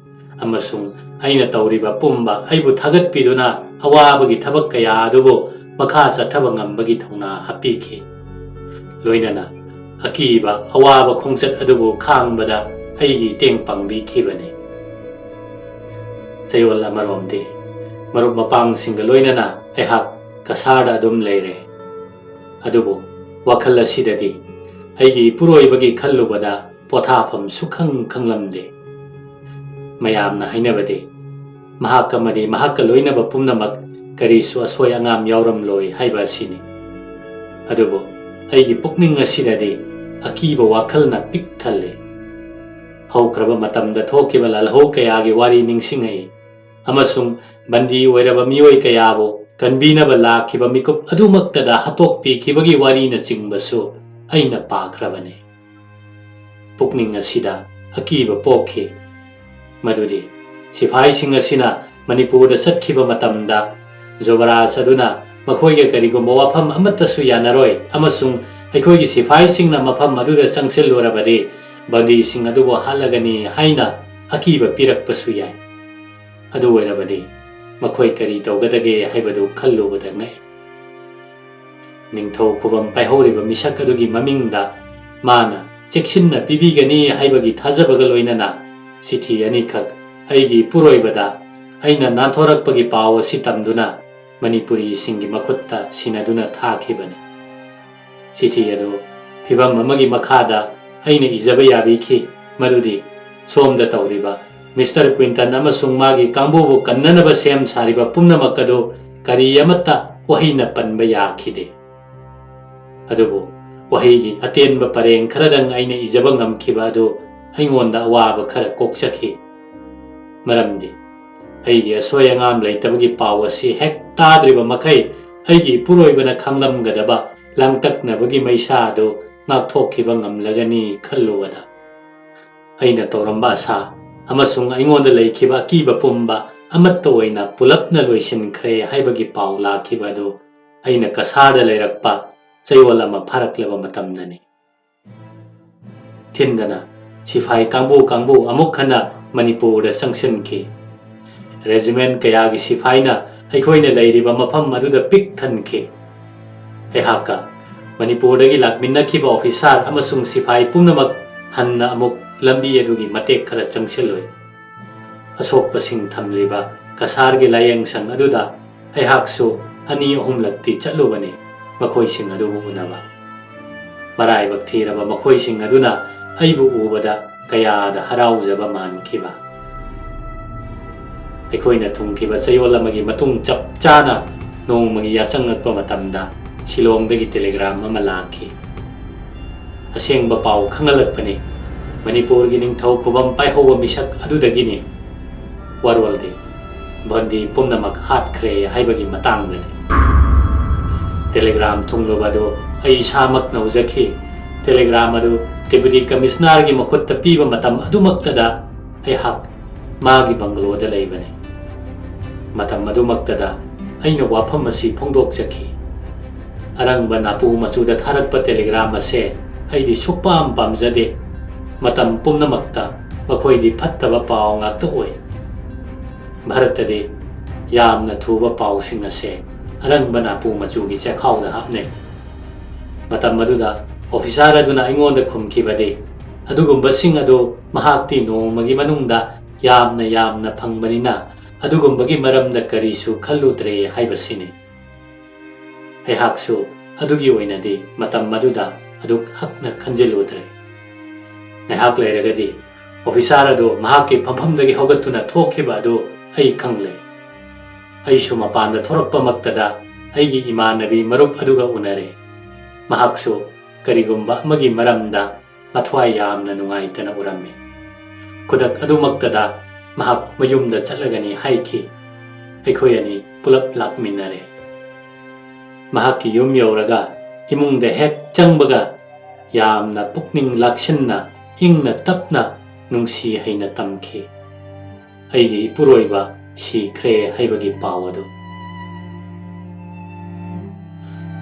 ꯑꯃꯁꯨꯡ ꯑꯩꯅ ꯇꯧꯔꯤꯕ ꯄꯨꯝꯕ ꯑꯩꯕꯨ ꯊꯥꯒꯠꯄꯤꯗꯨꯅ ꯑꯋꯥꯕꯒꯤ ꯊꯕꯛ ꯀꯌꯥ ꯑꯗꯨꯕꯨ ꯃꯈꯥ ꯆꯠꯊꯕ ꯉꯝꯕꯒꯤ ꯊꯧꯅꯥ ꯍꯥꯞꯄꯤꯈꯤ꯫ ꯂꯣꯏꯅꯅ ꯑꯀꯤꯕ ꯑꯋꯥꯕ ꯈꯣꯡꯆꯠ ꯑꯗꯨꯕꯨ ꯈꯥꯡꯕꯗ ꯑꯩꯒꯤ ꯇꯦꯡ ꯄꯥꯡꯕꯤꯈꯤꯕꯅꯤ꯫ ꯆꯌꯣꯜ ꯑꯃꯔꯣꯝꯗꯤ ꯃꯔꯨꯞ ꯃꯄꯥꯡꯁꯤꯡꯒ ꯂꯣꯏꯅꯅ ꯑꯩꯍꯥꯛ ꯀꯁꯥꯔꯗ ꯑꯗꯨꯝ ꯂꯩꯔꯦ꯫ ꯑꯗꯨꯕꯨ ꯋꯥꯈꯜ ꯑꯁꯤꯗꯗꯤ ꯑꯩꯒꯤ ꯏꯄꯨꯔꯣꯏꯕꯒꯤ ꯈꯜꯂꯨꯕꯗ ꯄꯣꯊꯥꯐꯝ ꯁꯨꯈꯪ ꯈꯪꯂꯝꯗꯦ꯫ ꯃꯌꯥꯝꯅ ꯍꯥꯏꯅꯕꯗꯤ ꯃꯍꯥꯛ ꯑꯃꯗꯤ ꯃꯍꯥꯛꯀ ꯂꯣꯏꯅꯕ ꯄꯨꯝꯅꯃꯛ ꯀꯔꯤꯁꯨ ꯑꯁꯣꯏ ꯑꯉꯥꯝ ꯌꯥꯎꯔꯝꯂꯣꯏ ꯍꯥꯏꯕ ꯑꯁꯤꯅꯤ꯫ ꯑꯗꯨꯕꯨ ꯑꯩꯒꯤ ꯄꯨꯛꯅꯤꯡ ꯑꯁꯤꯗꯗꯤ ꯑꯀꯤꯕ ꯋꯥꯈꯜꯅ ꯄꯤꯛ ꯊꯜꯂꯤ꯫ ꯍꯧꯈ꯭ꯔꯕ ꯃꯇꯝꯗ ꯊꯣꯛꯈꯤꯕ ꯂꯥꯜꯍꯧ ꯀꯌꯥꯒꯤ ꯋꯥꯔꯤ ꯅꯤꯡꯁꯤꯡꯉꯛꯏ ꯑꯃꯁꯨꯡ ꯕꯟꯗꯤ ꯑꯣꯏꯔꯕ ꯃꯤꯑꯣꯏ ꯀꯌꯥꯕꯨ ꯀꯟꯕꯤꯅꯕ ꯂꯥꯛꯈꯤꯕ ꯃꯤꯀꯨꯞ ꯑꯗꯨꯃꯛꯇꯗ ꯍꯥꯠꯇꯣꯛꯄꯤꯈꯤꯕꯒꯤ ꯋꯥꯔꯤꯅꯆꯤꯡꯕꯁꯨ ꯑꯩꯅ ꯄꯥꯈ꯭ꯔꯕꯅꯤ꯫ ꯄꯨꯛꯅꯤꯡ ꯑꯁꯤꯗ ꯑꯀꯤꯕ ꯄꯣꯛꯈꯤ꯫ ꯃꯗꯨꯗꯤ ꯁꯤꯐꯥꯏꯁꯤꯡ ꯑꯁꯤꯅ ꯃꯅꯤꯄꯨꯔꯗ ꯆꯠꯈꯤꯕ ꯃꯇꯝꯗ ꯖꯨꯕꯔꯥꯖ ꯑꯗꯨꯅ ꯃꯈꯣꯏꯒ ꯀꯔꯤꯒꯨꯝꯕ ꯋꯥꯐꯝ ꯑꯃꯠꯇꯁꯨ ꯌꯥꯅꯔꯣꯏ ꯑꯃꯁꯨꯡ ꯑꯩꯈꯣꯏꯒꯤ ꯁꯤꯐꯥꯏꯁꯤꯡꯅ ꯃꯐꯝ ꯑꯗꯨꯗ ꯆꯪꯁꯤꯜꯂꯨꯔꯕꯗꯤ ꯕꯟꯗꯤꯁꯤꯡ ꯑꯗꯨꯕꯨ ꯍꯥꯠꯂꯒꯅꯤ ꯍꯥꯏꯅ ꯑꯀꯤꯕ ꯄꯤꯔꯛꯄꯁꯨ ꯌꯥꯏ꯫ ꯑꯗꯨ ꯑꯣꯏꯔꯕꯗꯤ ꯃꯈꯣꯏ ꯀꯔꯤ ꯇꯧꯒꯗꯒꯦ ꯍꯥꯏꯕꯗꯨ ꯈꯜꯂꯨꯕꯗ ꯉꯛꯏ꯫ ꯅꯤꯡꯊꯧ ꯈꯨꯕꯝ ꯄꯥꯏꯍꯧꯔꯤꯕ ꯃꯤꯁꯛ ꯑꯗꯨꯒꯤ ꯃꯃꯤꯡꯗ ꯃꯥꯅ ꯆꯦꯛꯁꯤꯟꯅ ꯄꯤꯕꯤꯒꯅꯤ ꯍꯥꯏꯕꯒꯤ ꯊꯥꯖꯕꯒ ꯂꯣꯏꯅꯅ ꯆꯤꯊꯤ ꯑꯅꯤꯈꯛ ꯑꯩꯒꯤ ꯏꯄꯨꯔꯣꯏꯕꯗ ꯑꯩꯅ ꯅꯥꯟꯊꯣꯔꯛꯄꯒꯤ ꯄꯥꯎ ꯑꯁꯤ ꯇꯝꯗꯨꯅ ꯃꯅꯤꯄꯨꯔꯤꯁꯤꯡꯒꯤ ꯃꯈꯨꯠꯇ ꯁꯤꯟꯅꯗꯨꯅ ꯊꯥꯈꯤꯕꯅꯤ꯫ ꯆꯤꯊꯤ ꯑꯗꯨ ꯐꯤꯚꯝ ꯑꯃꯒꯤ ꯃꯈꯥꯗ ꯑꯩꯅ ꯏꯖꯕ ꯌꯥꯕꯤꯈꯤ, ꯃꯗꯨꯗꯤ ꯁꯣꯝꯗ ꯇꯧꯔꯤꯕ ꯃꯤꯁꯇꯔ ꯀ꯭ꯋꯤꯟꯇꯟ ꯑꯃꯁꯨꯡ ꯃꯥꯒꯤ ꯀꯥꯡꯕꯨꯕꯨ ꯀꯟꯅꯅꯕ ꯁꯦꯝ ꯁꯥꯔꯤꯕ ꯄꯨꯝꯅꯃꯛ ꯑꯗꯨ ꯀꯔꯤ ꯑꯃꯠꯇ ꯋꯥꯍꯩꯅ ꯄꯟꯕ ꯌꯥꯈꯤꯗꯦ꯫ ꯑꯗꯨꯕꯨ ꯋꯥꯍꯩꯒꯤ ꯑꯇꯦꯟꯕ ꯄꯔꯦꯡ ꯈꯔꯗꯪ ꯑꯩꯅ ꯏꯖꯕ ꯉꯝꯈꯤꯕ ꯑꯗꯨ ꯑꯩꯉꯣꯟꯗ ꯑꯋꯥꯕ ꯈꯔ ꯀꯣꯛꯆꯈꯤ꯫ ꯃꯔꯝꯗꯤ ꯑꯩꯒꯤ ꯑꯁꯣꯏ ꯑꯉꯥꯝ ꯂꯩꯇꯕꯒꯤ ꯄꯥꯎ ꯑꯁꯤ ꯍꯦꯛ ꯇꯥꯗ꯭ꯔꯤꯕ ꯃꯈꯩ ꯑꯩꯒꯤ ꯏꯄꯨꯔꯣꯏꯕꯅ ꯈꯪꯂꯝꯒꯗꯕ ꯂꯥꯡꯇꯛꯅꯕꯒꯤ ꯃꯩꯁꯥ ꯑꯗꯨ ꯉꯥꯛꯊꯣꯛꯈꯤꯕ ꯉꯝꯂꯒꯅꯤ ꯈꯜꯂꯨꯕꯗ ꯑꯩꯅ ꯇꯧꯔꯝꯕ ꯑꯁꯥ ꯑꯃꯁꯨꯡ ꯑꯩꯉꯣꯟꯗ ꯂꯩꯈꯤꯕ ꯑꯀꯤꯕ ꯄꯨꯝꯕ ꯑꯃꯠꯇ ꯑꯣꯏꯅ ꯄꯨꯂꯞꯅ ꯂꯣꯏꯁꯤꯟꯈ꯭ꯔꯦ ꯍꯥꯏꯕꯒꯤ ꯄꯥꯎ ꯂꯥꯛꯈꯤꯕ ꯑꯗꯨ ꯑꯩꯅ ꯀꯁꯥꯔꯗ ꯂꯩꯔꯛꯄ ꯆꯌꯣꯜ ꯑꯃ ꯐꯥꯔꯛꯂꯕ ꯃꯇꯝꯗꯅꯤ꯫ ꯊꯤꯟꯗꯅ ꯁꯤꯐꯥꯏ ꯀꯥꯡꯕꯨ ꯀꯥꯡꯕꯨ ꯑꯃꯨꯛ ꯍꯟꯅ ꯃꯅꯤꯄꯨꯔꯗ ꯆꯪꯁꯤꯟꯈꯤ꯫ ꯔꯦꯖꯤꯃꯦꯟ ꯀꯌꯥꯒꯤ ꯁꯤꯐꯥꯏꯅ ꯑꯩꯈꯣꯏꯅ ꯂꯩꯔꯤꯕ ꯃꯐꯝ ꯑꯗꯨꯗ ꯄꯤꯛ ꯊꯟꯈꯤ꯫ ꯑꯩꯍꯥꯛꯀ ꯃꯅꯤꯄꯨꯔꯗꯒꯤ ꯂꯥꯛꯃꯤꯟꯅꯈꯤꯕ ꯑꯣꯐꯤꯁꯥꯔ ꯑꯃꯁꯨꯡ ꯁꯤꯐꯥꯏ ꯄꯨꯝꯅꯃꯛ ꯍꯟꯅ ꯑꯃꯨꯛ ꯂꯝꯕꯤ ꯑꯗꯨꯒꯤ ꯃꯇꯦꯛ ꯈꯔ ꯆꯪꯁꯤꯜꯂꯨꯏ꯫ ꯑꯁꯣꯛꯄꯁꯤꯡ ꯊꯝꯂꯤꯕ ꯀꯁꯥꯔꯒꯤ ꯂꯥꯌꯦꯡꯁꯪ ꯑꯗꯨꯗ ꯑꯩꯍꯥꯛꯁꯨ ꯑꯅꯤ ꯑꯍꯨꯝꯂꯛꯇꯤ ꯆꯠꯂꯨꯕꯅꯤ ꯃꯈꯣꯏꯁꯤꯡ ꯑꯗꯨꯕꯨ ꯎꯅꯕ꯫ ꯃꯔꯥꯏꯕꯛ ꯊꯤꯔꯕ ꯃꯈꯣꯏꯁꯤꯡ ꯑꯗꯨꯅ ꯑꯩꯕꯨ ꯎꯕꯗ ꯀꯌꯥꯗ ꯍꯔꯥꯎꯖꯕ ꯃꯥꯟꯈꯤꯕ꯫ ꯑꯩꯈꯣꯏꯅ ꯊꯨꯡꯈꯤꯕ ꯆꯌꯣꯜ ꯑꯃꯒꯤ ꯃꯇꯨꯡ ꯆꯞ ꯆꯥꯅ ꯅꯣꯡꯃꯒꯤ ꯌꯥꯆꯪꯉꯛꯄ ꯃꯇꯝꯗ ꯁꯤꯂꯣꯡꯗꯒꯤ ꯇꯦꯂꯤꯒ꯭ꯔꯥꯝ ꯑꯃ ꯂꯥꯛꯈꯤ꯫ ꯑꯁꯦꯡꯕ ꯄꯥꯎ ꯈꯪꯍꯜꯂꯛꯄꯅꯤ꯫ ꯃꯅꯤꯄꯨꯔꯒꯤ ꯅꯤꯡꯊꯧ ꯈꯨꯕꯝ ꯄꯥꯏꯍꯧꯕ ꯃꯤꯁꯛ ꯑꯗꯨꯗꯒꯤꯅꯤ ꯋꯥꯔꯣꯜꯗꯤ ꯚꯣꯟꯗꯤ ꯄꯨꯝꯅꯃꯛ ꯍꯥꯠꯈ꯭ꯔꯦ ꯍꯥꯏꯕꯒꯤ ꯃꯇꯥꯡꯗꯅꯤ꯫ ꯇꯦꯂꯤꯒ꯭ꯔꯥꯝ ꯊꯨꯡꯂꯨꯕ ꯑꯗꯨ ꯑꯩ ꯏꯁꯥꯃꯛꯅ ꯎꯖꯈꯤ꯫ ꯇꯦꯂꯤꯒ꯭ꯔꯥꯝ ꯑꯗꯨ ꯗꯦꯄꯨꯇꯤ ꯀꯃꯤꯁꯅꯔꯒꯤ ꯃꯈꯨꯠꯇ ꯄꯤꯕ ꯃꯇꯝ ꯑꯗꯨꯃꯛꯇꯗ ꯑꯩꯍꯥꯛ ꯃꯥꯒꯤ ꯕꯪꯒꯂꯣꯗ ꯂꯩꯕꯅꯤ꯫ ꯃꯇꯝ ꯑꯗꯨꯃꯛꯇꯗ ꯑꯩꯅ ꯋꯥꯐꯝ ꯑꯁꯤ ꯐꯣꯡꯗꯣꯛꯆꯈꯤ꯫ ꯑꯔꯪꯕ ꯅꯥꯄꯨ ꯃꯆꯨꯗ ꯊꯥꯔꯛꯄ ꯇꯦꯂꯤꯒ꯭ꯔꯥꯝ ꯑꯁꯦ ꯑꯩꯗꯤ ꯁꯨꯛꯄꯥꯝ ꯄꯥꯝꯖꯗꯦ꯫ ꯃꯇꯝ ꯄꯨꯝꯅꯃꯛꯇ ꯃꯈꯣꯏꯗꯤ ꯐꯠꯇꯕ ꯄꯥꯎ ꯉꯥꯛꯇ ꯑꯣꯏ꯫ ꯚꯥꯔꯠꯇꯗꯤ ꯌꯥꯝꯅ ꯊꯨꯕ ꯄꯥꯎꯁꯤꯡ ꯑꯁꯦ ꯑꯔꯪꯕ ꯅꯥꯄꯨ ꯃꯆꯨꯒꯤ ꯆꯦꯈꯥꯎꯗ ꯍꯥꯞꯅꯩ꯫ ꯃꯇꯝ ꯑꯗꯨꯗ ꯑꯣꯐꯤꯁꯥꯔ ꯑꯗꯨꯅ ꯑꯩꯉꯣꯟꯗ ꯈꯨꯝꯈꯤꯕꯗꯤ, "ꯑꯗꯨꯒꯨꯝꯕꯁꯤꯡ ꯑꯗꯨ ꯃꯍꯥꯛꯇꯤ ꯅꯣꯡꯃꯒꯤ ꯃꯅꯨꯡꯗ ꯌꯥꯝꯅ ꯌꯥꯝꯅ ꯐꯪꯕꯅꯤꯅ ꯑꯗꯨꯒꯨꯝꯕꯒꯤ ꯃꯔꯝꯗ ꯀꯔꯤꯁꯨ ꯈꯜꯂꯨꯗ꯭ꯔꯦ" ꯍꯥꯏꯕꯁꯤꯅꯤ꯫ ꯑꯩꯍꯥꯛꯁꯨ ꯑꯗꯨꯒꯤ ꯑꯣꯏꯅꯗꯤ ꯃꯇꯝ ꯑꯗꯨꯗ ꯑꯗꯨꯛ ꯍꯛꯅ ꯈꯟꯖꯤꯜꯂꯨꯗ꯭ꯔꯦ꯫ ꯉꯥꯏꯍꯥꯛ ꯂꯩꯔꯒꯗꯤ ꯑꯣꯐꯤꯁꯥꯔ ꯑꯗꯨ ꯃꯍꯥꯛꯀꯤ ꯐꯝꯐꯝꯗꯒꯤ ꯍꯧꯒꯠꯇꯨꯅ ꯊꯣꯛꯈꯤꯕ ꯑꯗꯨ ꯑꯩ ꯈꯪꯂꯦ꯫ ꯑꯩꯁꯨ ꯃꯄꯥꯟꯗ ꯊꯣꯔꯛꯄꯃꯛꯇꯗ ꯑꯩꯒꯤ ꯏꯃꯥꯟꯅꯕꯤ ꯃꯔꯨꯞ ꯑꯗꯨꯒ ꯎꯅꯔꯦ꯫ ꯃꯍꯥꯛꯁꯨ ꯀꯔꯤꯒꯨꯝꯕ ꯑꯃꯒꯤ ꯃꯔꯝꯗ ꯃꯊ꯭ꯋꯥꯏ ꯌꯥꯝꯅ ꯅꯨꯡꯉꯥꯏꯇꯅ ꯎꯔꯝꯃꯤ꯫ ꯈꯨꯗꯛ ꯑꯗꯨꯃꯛꯇꯗ ꯃꯍꯥꯛ ꯃꯌꯨꯝꯗ ꯆꯠꯂꯒꯅꯤ ꯍꯥꯏꯈꯤ꯫ ꯑꯩꯈꯣꯏ ꯑꯅꯤ ꯄꯨꯂꯞ ꯂꯥꯛꯃꯤꯟꯅꯔꯦ꯫ ꯃꯍꯥꯛꯀꯤ ꯌꯨꯝ ꯌꯧꯔꯒ ꯏꯃꯨꯡꯗ ꯍꯦꯛ ꯆꯪꯕꯒ ꯌꯥꯝꯅ ꯄꯨꯛꯅꯤꯡ ꯂꯥꯛꯁꯤꯟꯅ ꯏꯪꯅ ꯇꯞꯅ ꯅꯨꯡꯁꯤ ꯍꯩꯅ ꯇꯝꯈꯤ꯫ ꯑꯩꯒꯤ ꯏꯄꯨꯔꯣꯏꯕ ꯁꯤꯈ꯭ꯔꯦ ꯍꯥꯏꯕꯒꯤ ꯄꯥꯎ ꯑꯗꯨ꯫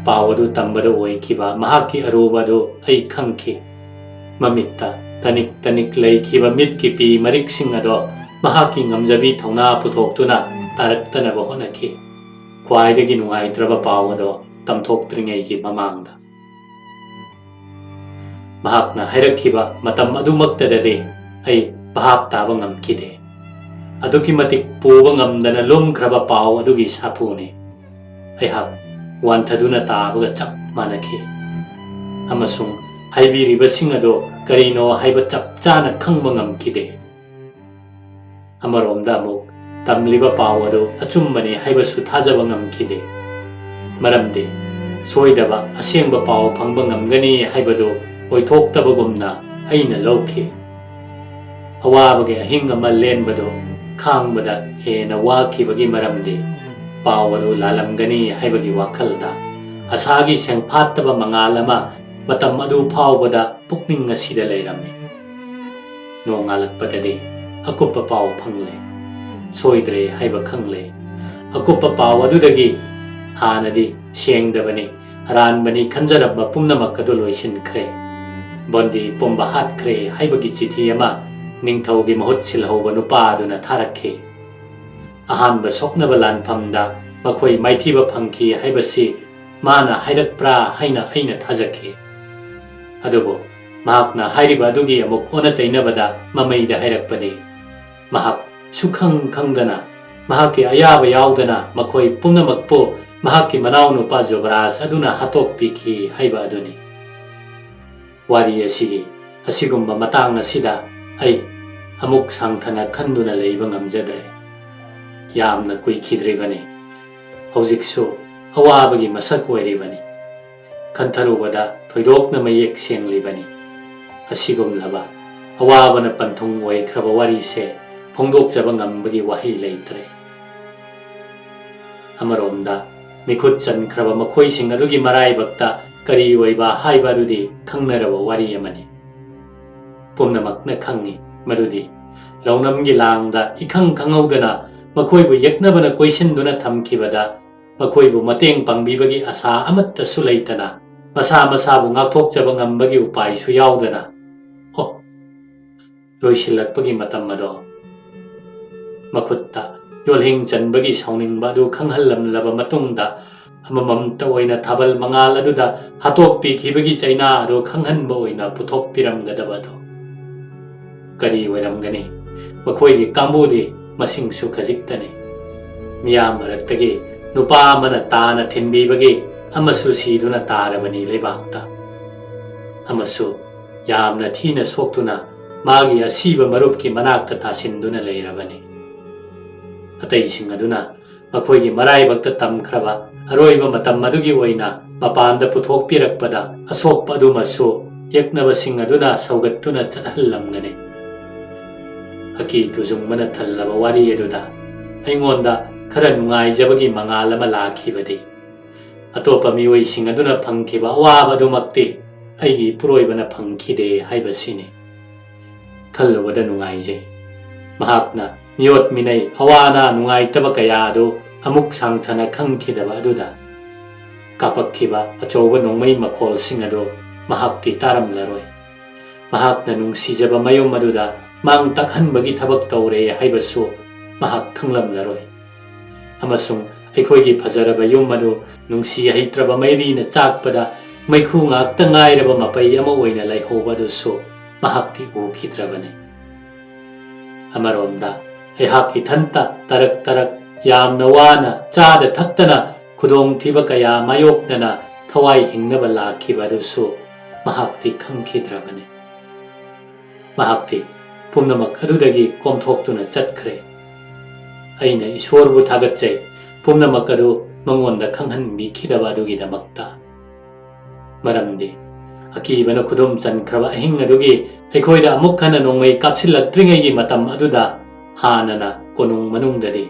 ꯄꯥꯎ ꯑꯗꯨ ꯇꯝꯕꯗ ꯑꯣꯏꯈꯤꯕ ꯃꯍꯥꯛꯀꯤ ꯑꯔꯨꯕ ꯑꯗꯨ ꯑꯩ ꯈꯪꯈꯤ꯫ ꯃꯃꯤꯠꯇ ꯇꯅꯤꯛ ꯇꯅꯤꯛ ꯂꯩꯈꯤꯕ ꯃꯤꯠꯀꯤ ꯄꯤ ꯃꯔꯤꯛꯁꯤꯡ ꯑꯗꯣ ꯃꯍꯥꯛꯀꯤ ꯉꯝꯖꯕꯤ ꯊꯧꯅꯥ ꯄꯨꯊꯣꯛꯇꯨꯅ ꯇꯥꯔꯛꯇꯅꯕ ꯍꯣꯠꯅꯈꯤ꯫ ꯈ꯭ꯋꯥꯏꯗꯒꯤ ꯅꯨꯡꯉꯥꯏꯇ꯭ꯔꯕ ꯄꯥꯎ ꯑꯗꯣ ꯇꯝꯊꯣꯛꯇ꯭ꯔꯤꯉꯩꯒꯤ ꯃꯃꯥꯡꯗ꯫ ꯃꯍꯥꯛꯅ ꯍꯥꯏꯔꯛꯈꯤꯕ ꯃꯇꯝ ꯑꯗꯨꯃꯛꯇꯗꯗꯤ ꯑꯩ ꯚꯥꯞ ꯇꯥꯕ ꯉꯝꯈꯤꯗꯦ꯫ ꯑꯗꯨꯛꯀꯤ ꯃꯇꯤꯛ ꯄꯨꯕ ꯉꯝꯗꯅ ꯂꯨꯝꯈ꯭ꯔꯕ ꯄꯥꯎ ꯑꯗꯨꯒꯤ ꯁꯥꯐꯨꯅꯤ꯫ ꯑꯩꯍꯥꯛ ꯋꯥꯟꯊꯗꯨꯅ ꯇꯥꯕꯒ ꯆꯞ ꯃꯥꯟꯅꯈꯤ꯫ ꯑꯃꯁꯨꯡ ꯍꯥꯏꯕꯤꯔꯤꯕꯁꯤꯡ ꯑꯗꯨ ꯀꯔꯤꯅꯣ ꯍꯥꯏꯕ ꯆꯞ ꯆꯥꯅ ꯈꯪꯕ ꯉꯝꯈꯤꯗꯦ꯫ ꯑꯃꯔꯣꯝꯗ ꯑꯃꯨꯛ ꯇꯝꯂꯤꯕ ꯄꯥꯎ ꯑꯗꯨ ꯑꯆꯨꯝꯕꯅꯤ ꯍꯥꯏꯕꯁꯨ ꯊꯥꯖꯕ ꯉꯝꯈꯤꯗꯦ꯫ ꯃꯔꯝꯗꯤ ꯁꯣꯏꯗꯕ ꯑꯁꯦꯡꯕ ꯄꯥꯎ ꯐꯪꯕ ꯉꯝꯒꯅꯤ ꯍꯥꯏꯕꯗꯨ ꯑꯣꯏꯊꯣꯛꯇꯕꯒꯨꯝꯅ ꯑꯩꯅ ꯂꯧꯈꯤ꯫ ꯑꯋꯥꯕꯒꯤ ꯑꯍꯤꯡ ꯑꯃ ꯂꯦꯟꯕꯗꯨ ꯈꯥꯡꯕꯗ ꯍꯦꯟꯅ ꯋꯥꯈꯤꯕꯒꯤ ꯃꯔꯝꯗꯤ ꯄꯥꯎ ꯑꯗꯨ ꯂꯥꯜꯂꯝꯒꯅꯤ ꯍꯥꯏꯕꯒꯤ ꯋꯥꯈꯜꯗ ꯑꯁꯥꯒꯤ ꯁꯦꯡꯐꯥꯠꯇꯕ ꯃꯉꯥꯜ ꯑꯃ ꯃꯇꯝ ꯑꯗꯨ ꯐꯥꯎꯕꯗ ꯄꯨꯛꯅꯤꯡ ꯑꯁꯤꯗ ꯂꯩꯔꯝꯃꯤ꯫ ꯅꯣꯡꯉꯥꯜꯂꯛꯄꯗꯗꯤ ꯑꯀꯨꯞꯄ ꯄꯥꯎ ꯐꯪꯂꯦ꯫ ꯁꯣꯏꯗ꯭ꯔꯦ ꯍꯥꯏꯕ ꯈꯪꯂꯦ꯫ ꯑꯀꯨꯞꯄ ꯄꯥꯎ ꯑꯗꯨꯗꯒꯤ ꯍꯥꯟꯅꯗꯤ ꯁꯦꯡꯗꯕꯅꯤ, ꯑꯔꯥꯟꯕꯅꯤ ꯈꯟꯖꯔꯝꯕ ꯄꯨꯝꯅꯃꯛ ꯑꯗꯨ ꯂꯣꯏꯁꯤꯟꯈ꯭ꯔꯦ꯫ ꯕꯣꯟꯗꯤ ꯄꯨꯝꯕ ꯍꯥꯠꯈ꯭ꯔꯦ ꯍꯥꯏꯕꯒꯤ ꯆꯤꯊꯤ ꯑꯃ ꯅꯤꯡꯊꯧꯒꯤ ꯃꯍꯨꯠ ꯁꯤꯜꯍꯧꯕ ꯅꯨꯄꯥ ꯑꯗꯨꯅ ꯊꯥꯔꯛꯈꯤ꯫ ꯑꯍꯥꯟꯕ ꯁꯣꯛꯅꯕ ꯂꯥꯟꯐꯝꯗ ꯃꯈꯣꯏ ꯃꯥꯏꯊꯤꯕ ꯐꯪꯈꯤ ꯍꯥꯏꯕꯁꯤ ꯃꯥꯅ ꯍꯥꯏꯔꯛꯄ꯭ꯔꯥ ꯍꯥꯏꯅ ꯑꯩꯅ ꯊꯥꯖꯈꯤ꯫ ꯑꯗꯨꯕꯨ ꯃꯍꯥꯛꯅ ꯍꯥꯏꯔꯤꯕ ꯑꯗꯨꯒꯤ ꯑꯃꯨꯛ ꯑꯣꯟꯅ ꯇꯩꯅꯕꯗ ꯃꯃꯩꯗ ꯍꯥꯏꯔꯛꯄꯅꯤ꯫ ꯃꯍꯥꯛ ꯁꯨꯈꯪ ꯈꯪꯗꯅ, ꯃꯍꯥꯛꯀꯤ ꯑꯌꯥꯕ ꯌꯥꯎꯗꯅ ꯃꯈꯣꯏ ꯄꯨꯝꯅꯃꯛꯄꯨ ꯃꯍꯥꯛꯀꯤ ꯃꯅꯥꯎꯅꯨꯄꯥ ꯖꯨꯕꯔꯥꯖ ꯑꯗꯨꯅ ꯍꯥꯠꯇꯣꯛꯄꯤꯈꯤ ꯍꯥꯏꯕ ꯑꯗꯨꯅꯤ꯫ ꯋꯥꯔꯤ ꯑꯁꯤꯒꯤ ꯑꯁꯤꯒꯨꯝꯕ ꯃꯇꯥꯡ ꯑꯁꯤꯗ ꯑꯩ ꯑꯃꯨꯛ ꯁꯥꯡꯊꯅ ꯈꯟꯗꯨꯅ ꯂꯩꯕ ꯉꯝꯖꯗ꯭ꯔꯦ꯫ ꯌꯥꯝꯅ ꯀꯨꯏꯈꯤꯗ꯭ꯔꯤꯕꯅꯤ꯫ ꯍꯧꯖꯤꯛꯁꯨ ꯑꯋꯥꯕꯒꯤ ꯃꯁꯛ ꯑꯣꯏꯔꯤꯕꯅꯤ꯫ ꯈꯟꯊꯔꯨꯕꯗ ꯊꯣꯏꯗꯣꯛꯅ ꯃꯌꯦꯛ ꯁꯦꯡꯂꯤꯕꯅꯤ꯫ ꯑꯁꯤꯒꯨꯝꯂꯕ ꯑꯋꯥꯕꯅ ꯄꯟꯊꯨꯡ ꯑꯣꯏꯈ꯭ꯔꯕ ꯋꯥꯔꯤꯁꯦ ꯐꯣꯡꯗꯣꯛꯆꯕ ꯉꯝꯕꯒꯤ ꯋꯥꯍꯩ ꯂꯩꯇ꯭ꯔꯦ꯫ ꯑꯃꯔꯣꯝꯗ ꯃꯤꯈꯨꯠ ꯆꯟꯈ꯭ꯔꯕ ꯃꯈꯣꯏꯁꯤꯡ ꯑꯗꯨꯒꯤ ꯃꯔꯥꯏꯕꯛꯇ ꯀꯔꯤ ꯑꯣꯏꯕ ꯍꯥꯏꯕ ꯑꯗꯨꯗꯤ ꯈꯪꯅꯔꯕ ꯋꯥꯔꯤ ꯑꯃꯅꯤ꯫ ꯄꯨꯝꯅꯃꯛꯅ ꯈꯪꯏ ꯃꯗꯨꯗꯤ ꯂꯧꯅꯝꯒꯤ ꯂꯥꯡꯗ ꯏꯈꯪ ꯈꯪꯍꯧꯗꯅ ꯃꯈꯣꯏꯕꯨ ꯌꯦꯛꯅꯕꯅ ꯀꯣꯏꯁꯤꯟꯗꯨꯅ ꯊꯝꯈꯤꯕꯗ ꯃꯈꯣꯏꯕꯨ ꯃꯇꯦꯡ ꯄꯥꯡꯕꯤꯕꯒꯤ ꯑꯁꯥ ꯑꯃꯠꯇꯁꯨ ꯂꯩꯇꯅ ꯃꯁꯥ ꯃꯁꯥꯕꯨ ꯉꯥꯛꯊꯣꯛꯆꯕ ꯉꯝꯕꯒꯤ ꯎꯄꯥꯏꯁꯨ ꯌꯥꯎꯗꯅ, ꯑꯣ, ꯂꯣꯏꯁꯤꯜꯂꯛꯄꯒꯤ ꯃꯇꯝ ꯑꯗꯣ ꯃꯈꯨꯠꯇ ꯌꯣꯜꯍꯤꯡ ꯆꯟꯕꯒꯤ ꯁꯥꯎꯅꯤꯡꯕ ꯑꯗꯨ ꯈꯪꯍꯜꯂꯝꯂꯕ ꯃꯇꯨꯡꯗ ꯑꯃꯃꯝꯇ ꯑꯣꯏꯅ ꯊꯥꯕꯜ ꯃꯉꯥꯜ ꯑꯗꯨꯗ ꯍꯥꯠꯇꯣꯛꯄꯤꯈꯤꯕꯒꯤ ꯆꯩꯅꯥ ꯑꯗꯨ ꯈꯪꯍꯟꯕ ꯑꯣꯏꯅ ꯄꯨꯊꯣꯛꯄꯤꯔꯝꯒꯗꯕ ꯑꯗꯣ ꯀꯔꯤ ꯑꯣꯏꯔꯝꯒꯅꯤ? ꯃꯈꯣꯏꯒꯤ ꯀꯥꯡꯕꯨꯗꯤ ꯃꯁꯤꯡꯁꯨ ꯈꯖꯤꯛꯇꯅꯤ꯫ ꯃꯤꯌꯥꯝ ꯃꯔꯛꯇꯒꯤ ꯅꯨꯄꯥ ꯑꯃꯅ ꯇꯥꯅ ꯊꯤꯟꯕꯤꯕꯒꯤ ꯑꯃꯁꯨ ꯁꯤꯗꯨꯅ ꯇꯥꯔꯕꯅꯤ ꯂꯩꯕꯥꯛꯇ꯫ ꯑꯃꯁꯨ ꯌꯥꯝꯅ ꯊꯤꯅ ꯁꯣꯛꯇꯨꯅ ꯃꯥꯒꯤ ꯑꯁꯤꯕ ꯃꯔꯨꯞꯀꯤ ꯃꯅꯥꯛꯇ ꯇꯥꯁꯤꯟꯗꯨꯅ ꯂꯩꯔꯕꯅꯤ꯫ ꯑꯇꯩꯁꯤꯡ ꯑꯗꯨꯅ ꯃꯈꯣꯏꯒꯤ ꯃꯔꯥꯏꯕꯛꯇ ꯇꯝꯈ꯭ꯔꯕ ꯑꯔꯣꯏꯕ ꯃꯇꯝ ꯑꯗꯨꯒꯤ ꯑꯣꯏꯅ ꯃꯄꯥꯟꯗ ꯄꯨꯊꯣꯛꯄꯤꯔꯛꯄꯗ ꯑꯁꯣꯛꯄ ꯑꯗꯨꯃꯁꯨ ꯌꯦꯛꯅꯕꯁꯤꯡ ꯑꯗꯨꯅ ꯁꯧꯒꯠꯇꯨꯅ ꯆꯠꯍꯜꯂꯝꯒꯅꯤ꯫ ꯑꯀꯤ ꯇꯨꯖꯨꯡꯕꯅ ꯊꯜꯂꯕ ꯋꯥꯔꯤ ꯑꯗꯨꯗ ꯑꯩꯉꯣꯟꯗ ꯈꯔ ꯅꯨꯡꯉꯥꯏꯖꯕꯒꯤ ꯃꯉꯥꯜ ꯑꯃ ꯂꯥꯛꯈꯤꯕꯗꯤ, ꯑꯇꯣꯞꯄ ꯃꯤꯑꯣꯏꯁꯤꯡ ꯑꯗꯨꯅ ꯐꯪꯈꯤꯕ ꯑꯋꯥꯕ ꯑꯗꯨꯃꯛꯇꯤ ꯑꯩꯒꯤ ꯏꯄꯨꯔꯣꯏꯕꯅ ꯐꯪꯈꯤꯗꯦ ꯍꯥꯏꯕꯁꯤꯅꯤ꯫ ꯈꯜꯂꯨꯕꯗ ꯅꯨꯡꯉꯥꯏꯖꯩ꯫ ꯃꯍꯥꯛꯅ ꯃꯤꯑꯣꯠ ꯃꯤꯅꯩ, ꯑꯋꯥ ꯑꯅꯥ, ꯅꯨꯡꯉꯥꯏꯇꯕ ꯀꯌꯥ ꯑꯗꯨ ꯑꯃꯨꯛ ꯁꯥꯡꯊꯅ ꯈꯪꯈꯤꯗꯕ ꯑꯗꯨꯗ ꯀꯥꯞꯄꯛꯈꯤꯕ ꯑꯆꯧꯕ ꯅꯣꯡꯃꯩ ꯃꯈꯣꯜꯁꯤꯡ ꯑꯗꯨ ꯃꯍꯥꯛꯇꯤ ꯇꯥꯔꯝꯂꯔꯣꯏ꯫ ꯃꯍꯥꯛꯅ ꯅꯨꯡꯁꯤꯖꯕ ꯃꯌꯨꯝ ꯑꯗꯨꯗ ꯃꯥꯡ ꯇꯥꯛꯍꯟꯕꯒꯤ ꯊꯕꯛ ꯇꯧꯔꯦ ꯍꯥꯏꯕꯁꯨ ꯃꯍꯥꯛ ꯈꯪꯂꯝꯂꯔꯣꯏ꯫ ꯑꯃꯁꯨꯡ ꯑꯩꯈꯣꯏꯒꯤ ꯐꯖꯔꯕ ꯌꯨꯝ ꯑꯗꯨ ꯅꯨꯡꯁꯤ ꯍꯩꯇ꯭ꯔꯕ ꯃꯩꯔꯤꯅ ꯆꯥꯛꯄꯗ ꯃꯩꯈꯨ ꯉꯥꯛꯇ ꯉꯥꯏꯔꯕ ꯃꯄꯩ ꯑꯃ ꯑꯣꯏꯅ ꯂꯩꯍꯧꯕ ꯑꯗꯨꯁꯨ ꯃꯍꯥꯛꯇꯤ ꯎꯈꯤꯗ꯭ꯔꯕꯅꯤ꯫ ꯑꯃꯔꯣꯝꯗ ꯑꯩꯍꯥꯛ ꯏꯊꯟꯇ ꯇꯔꯛ ꯇꯔꯛ ꯌꯥꯝꯅ ꯋꯥꯅ ꯆꯥꯗ ꯊꯛꯇꯅ ꯈꯨꯗꯣꯡꯊꯤꯕ ꯀꯌꯥ ꯃꯥꯌꯣꯛꯅꯅ ꯊꯋꯥꯏ ꯍꯤꯡꯅꯕ ꯂꯥꯛꯈꯤꯕ ꯑꯗꯨꯁꯨ ꯃꯍꯥꯛꯇꯤ ꯈꯪꯈꯤꯗ꯭ꯔꯕꯅꯤ꯫ ꯃꯍꯥꯛꯇꯤ ꯄꯨꯝꯅꯃꯛ ꯑꯗꯨꯗꯒꯤ ꯀꯣꯝꯊꯣꯛꯇꯨꯅ ꯆꯠꯈ꯭ꯔꯦ꯫ ꯑꯩꯅ ꯏꯁꯣꯔꯕꯨ ꯊꯥꯒꯠꯆꯩ, ꯄꯨꯝꯅꯃꯛ ꯑꯗꯨ ꯃꯉꯣꯟꯗ ꯈꯪꯍꯟꯕꯤꯈꯤꯗꯕ ꯑꯗꯨꯒꯤꯗꯃꯛꯇ꯫ ꯃꯔꯝꯗꯤ ꯑꯀꯤꯕꯅ ꯈꯨꯗꯨꯝ ꯆꯟꯈ꯭ꯔꯕ ꯑꯍꯤꯡ ꯑꯗꯨꯒꯤ ꯑꯩꯈꯣꯏꯗ ꯑꯃꯨꯛ ꯍꯟꯅ ꯅꯣꯡꯃꯩ ꯀꯥꯞꯁꯤꯜꯂꯛꯇ꯭ꯔꯤꯉꯩꯒꯤ ꯃꯇꯝ ꯑꯗꯨꯗ ꯍꯥꯟꯅꯅ ꯀꯣꯅꯨꯡ ꯃꯅꯨꯡꯗꯗꯤ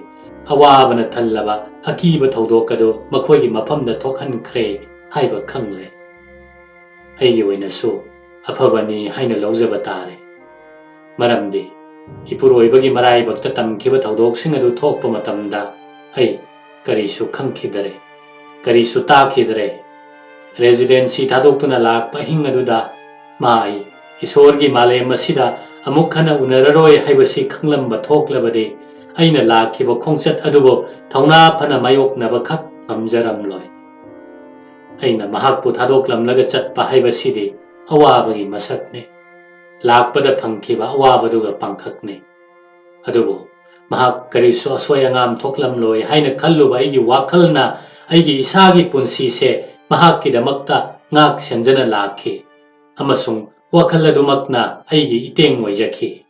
ꯑꯋꯥꯕꯅ ꯊꯜꯂꯕ ꯑꯀꯤꯕ ꯊꯧꯗꯣꯛ ꯑꯗꯨ ꯃꯈꯣꯏꯒꯤ ꯃꯐꯝꯗ ꯊꯣꯛꯍꯟꯈ꯭ꯔꯦ ꯍꯥꯏꯕ ꯈꯪꯂꯦ꯫ ꯑꯩꯒꯤ ꯑꯣꯏꯅꯁꯨ ꯑꯐꯕꯅꯤ ꯍꯥꯏꯅ ꯂꯧꯖꯕ ꯇꯥꯔꯦ꯫ ꯃꯔꯝꯗꯤ ꯏꯄꯨꯔꯣꯏꯕꯒꯤ ꯃꯔꯥꯏꯕꯛꯇ ꯇꯝꯈꯤꯕ ꯊꯧꯗꯣꯛꯁꯤꯡ ꯑꯗꯨ ꯊꯣꯛꯄ ꯃꯇꯝꯗ ꯑꯩ ꯀꯔꯤꯁꯨ ꯈꯪꯈꯤꯗꯔꯦ, ꯀꯔꯤꯁꯨ ꯇꯥꯈꯤꯗꯔꯦ꯫ ꯔꯦꯖꯤꯗꯦꯟꯁꯤ ꯊꯥꯗꯣꯛꯇꯨꯅ ꯂꯥꯛꯄ ꯑꯍꯤꯡ ꯑꯗꯨꯗ ꯃꯥ ꯑꯩ ꯏꯁꯣꯔꯒꯤ ꯃꯥꯂꯦꯝ ꯑꯁꯤꯗ ꯑꯃꯨꯛ ꯍꯟꯅ ꯎꯅꯔꯔꯣꯏ ꯍꯥꯏꯕꯁꯤ ꯈꯪꯂꯝꯕ ꯊꯣꯛꯂꯕꯗꯤ ꯑꯩꯅ ꯂꯥꯛꯈꯤꯕ ꯈꯣꯡꯆꯠ ꯑꯗꯨꯕꯨ ꯊꯧꯅꯥ ꯐꯅ ꯃꯥꯌꯣꯛꯅꯕꯈꯛ ꯉꯝꯖꯔꯝꯂꯣꯏ꯫ ꯑꯩꯅ ꯃꯍꯥꯛꯄꯨ ꯊꯥꯗꯣꯛꯂꯝꯂꯒ ꯆꯠꯄ ꯍꯥꯏꯕꯁꯤꯗꯤ ꯑꯋꯥꯕꯒꯤ ꯃꯁꯛꯅꯤ꯫ ꯂꯥꯛꯄꯗ ꯐꯪꯈꯤꯕ ꯑꯋꯥꯕꯗꯨꯒ ꯄꯥꯡꯈꯛꯅꯤ꯫ ꯑꯗꯨꯕꯨ ꯃꯍꯥꯛ ꯀꯔꯤꯁꯨ ꯑꯁꯣꯏ ꯑꯉꯥꯝ ꯊꯣꯛꯂꯝꯂꯣꯏ ꯍꯥꯏꯅ ꯈꯜꯂꯨꯕ ꯑꯩꯒꯤ ꯋꯥꯈꯜꯅ ꯑꯩꯒꯤ ꯏꯁꯥꯒꯤ ꯄꯨꯟꯁꯤꯁꯦ ꯃꯍꯥꯛꯀꯤꯗꯃꯛꯇ ꯉꯥꯛ ꯁꯦꯟꯖꯅ ꯂꯥꯛꯈꯤ, ꯑꯃꯁꯨꯡ ꯋꯥꯈꯜ ꯑꯗꯨꯃꯛꯅ ꯑꯩꯒꯤ ꯏꯇꯦꯡ ꯑꯣꯏꯖꯈꯤ꯫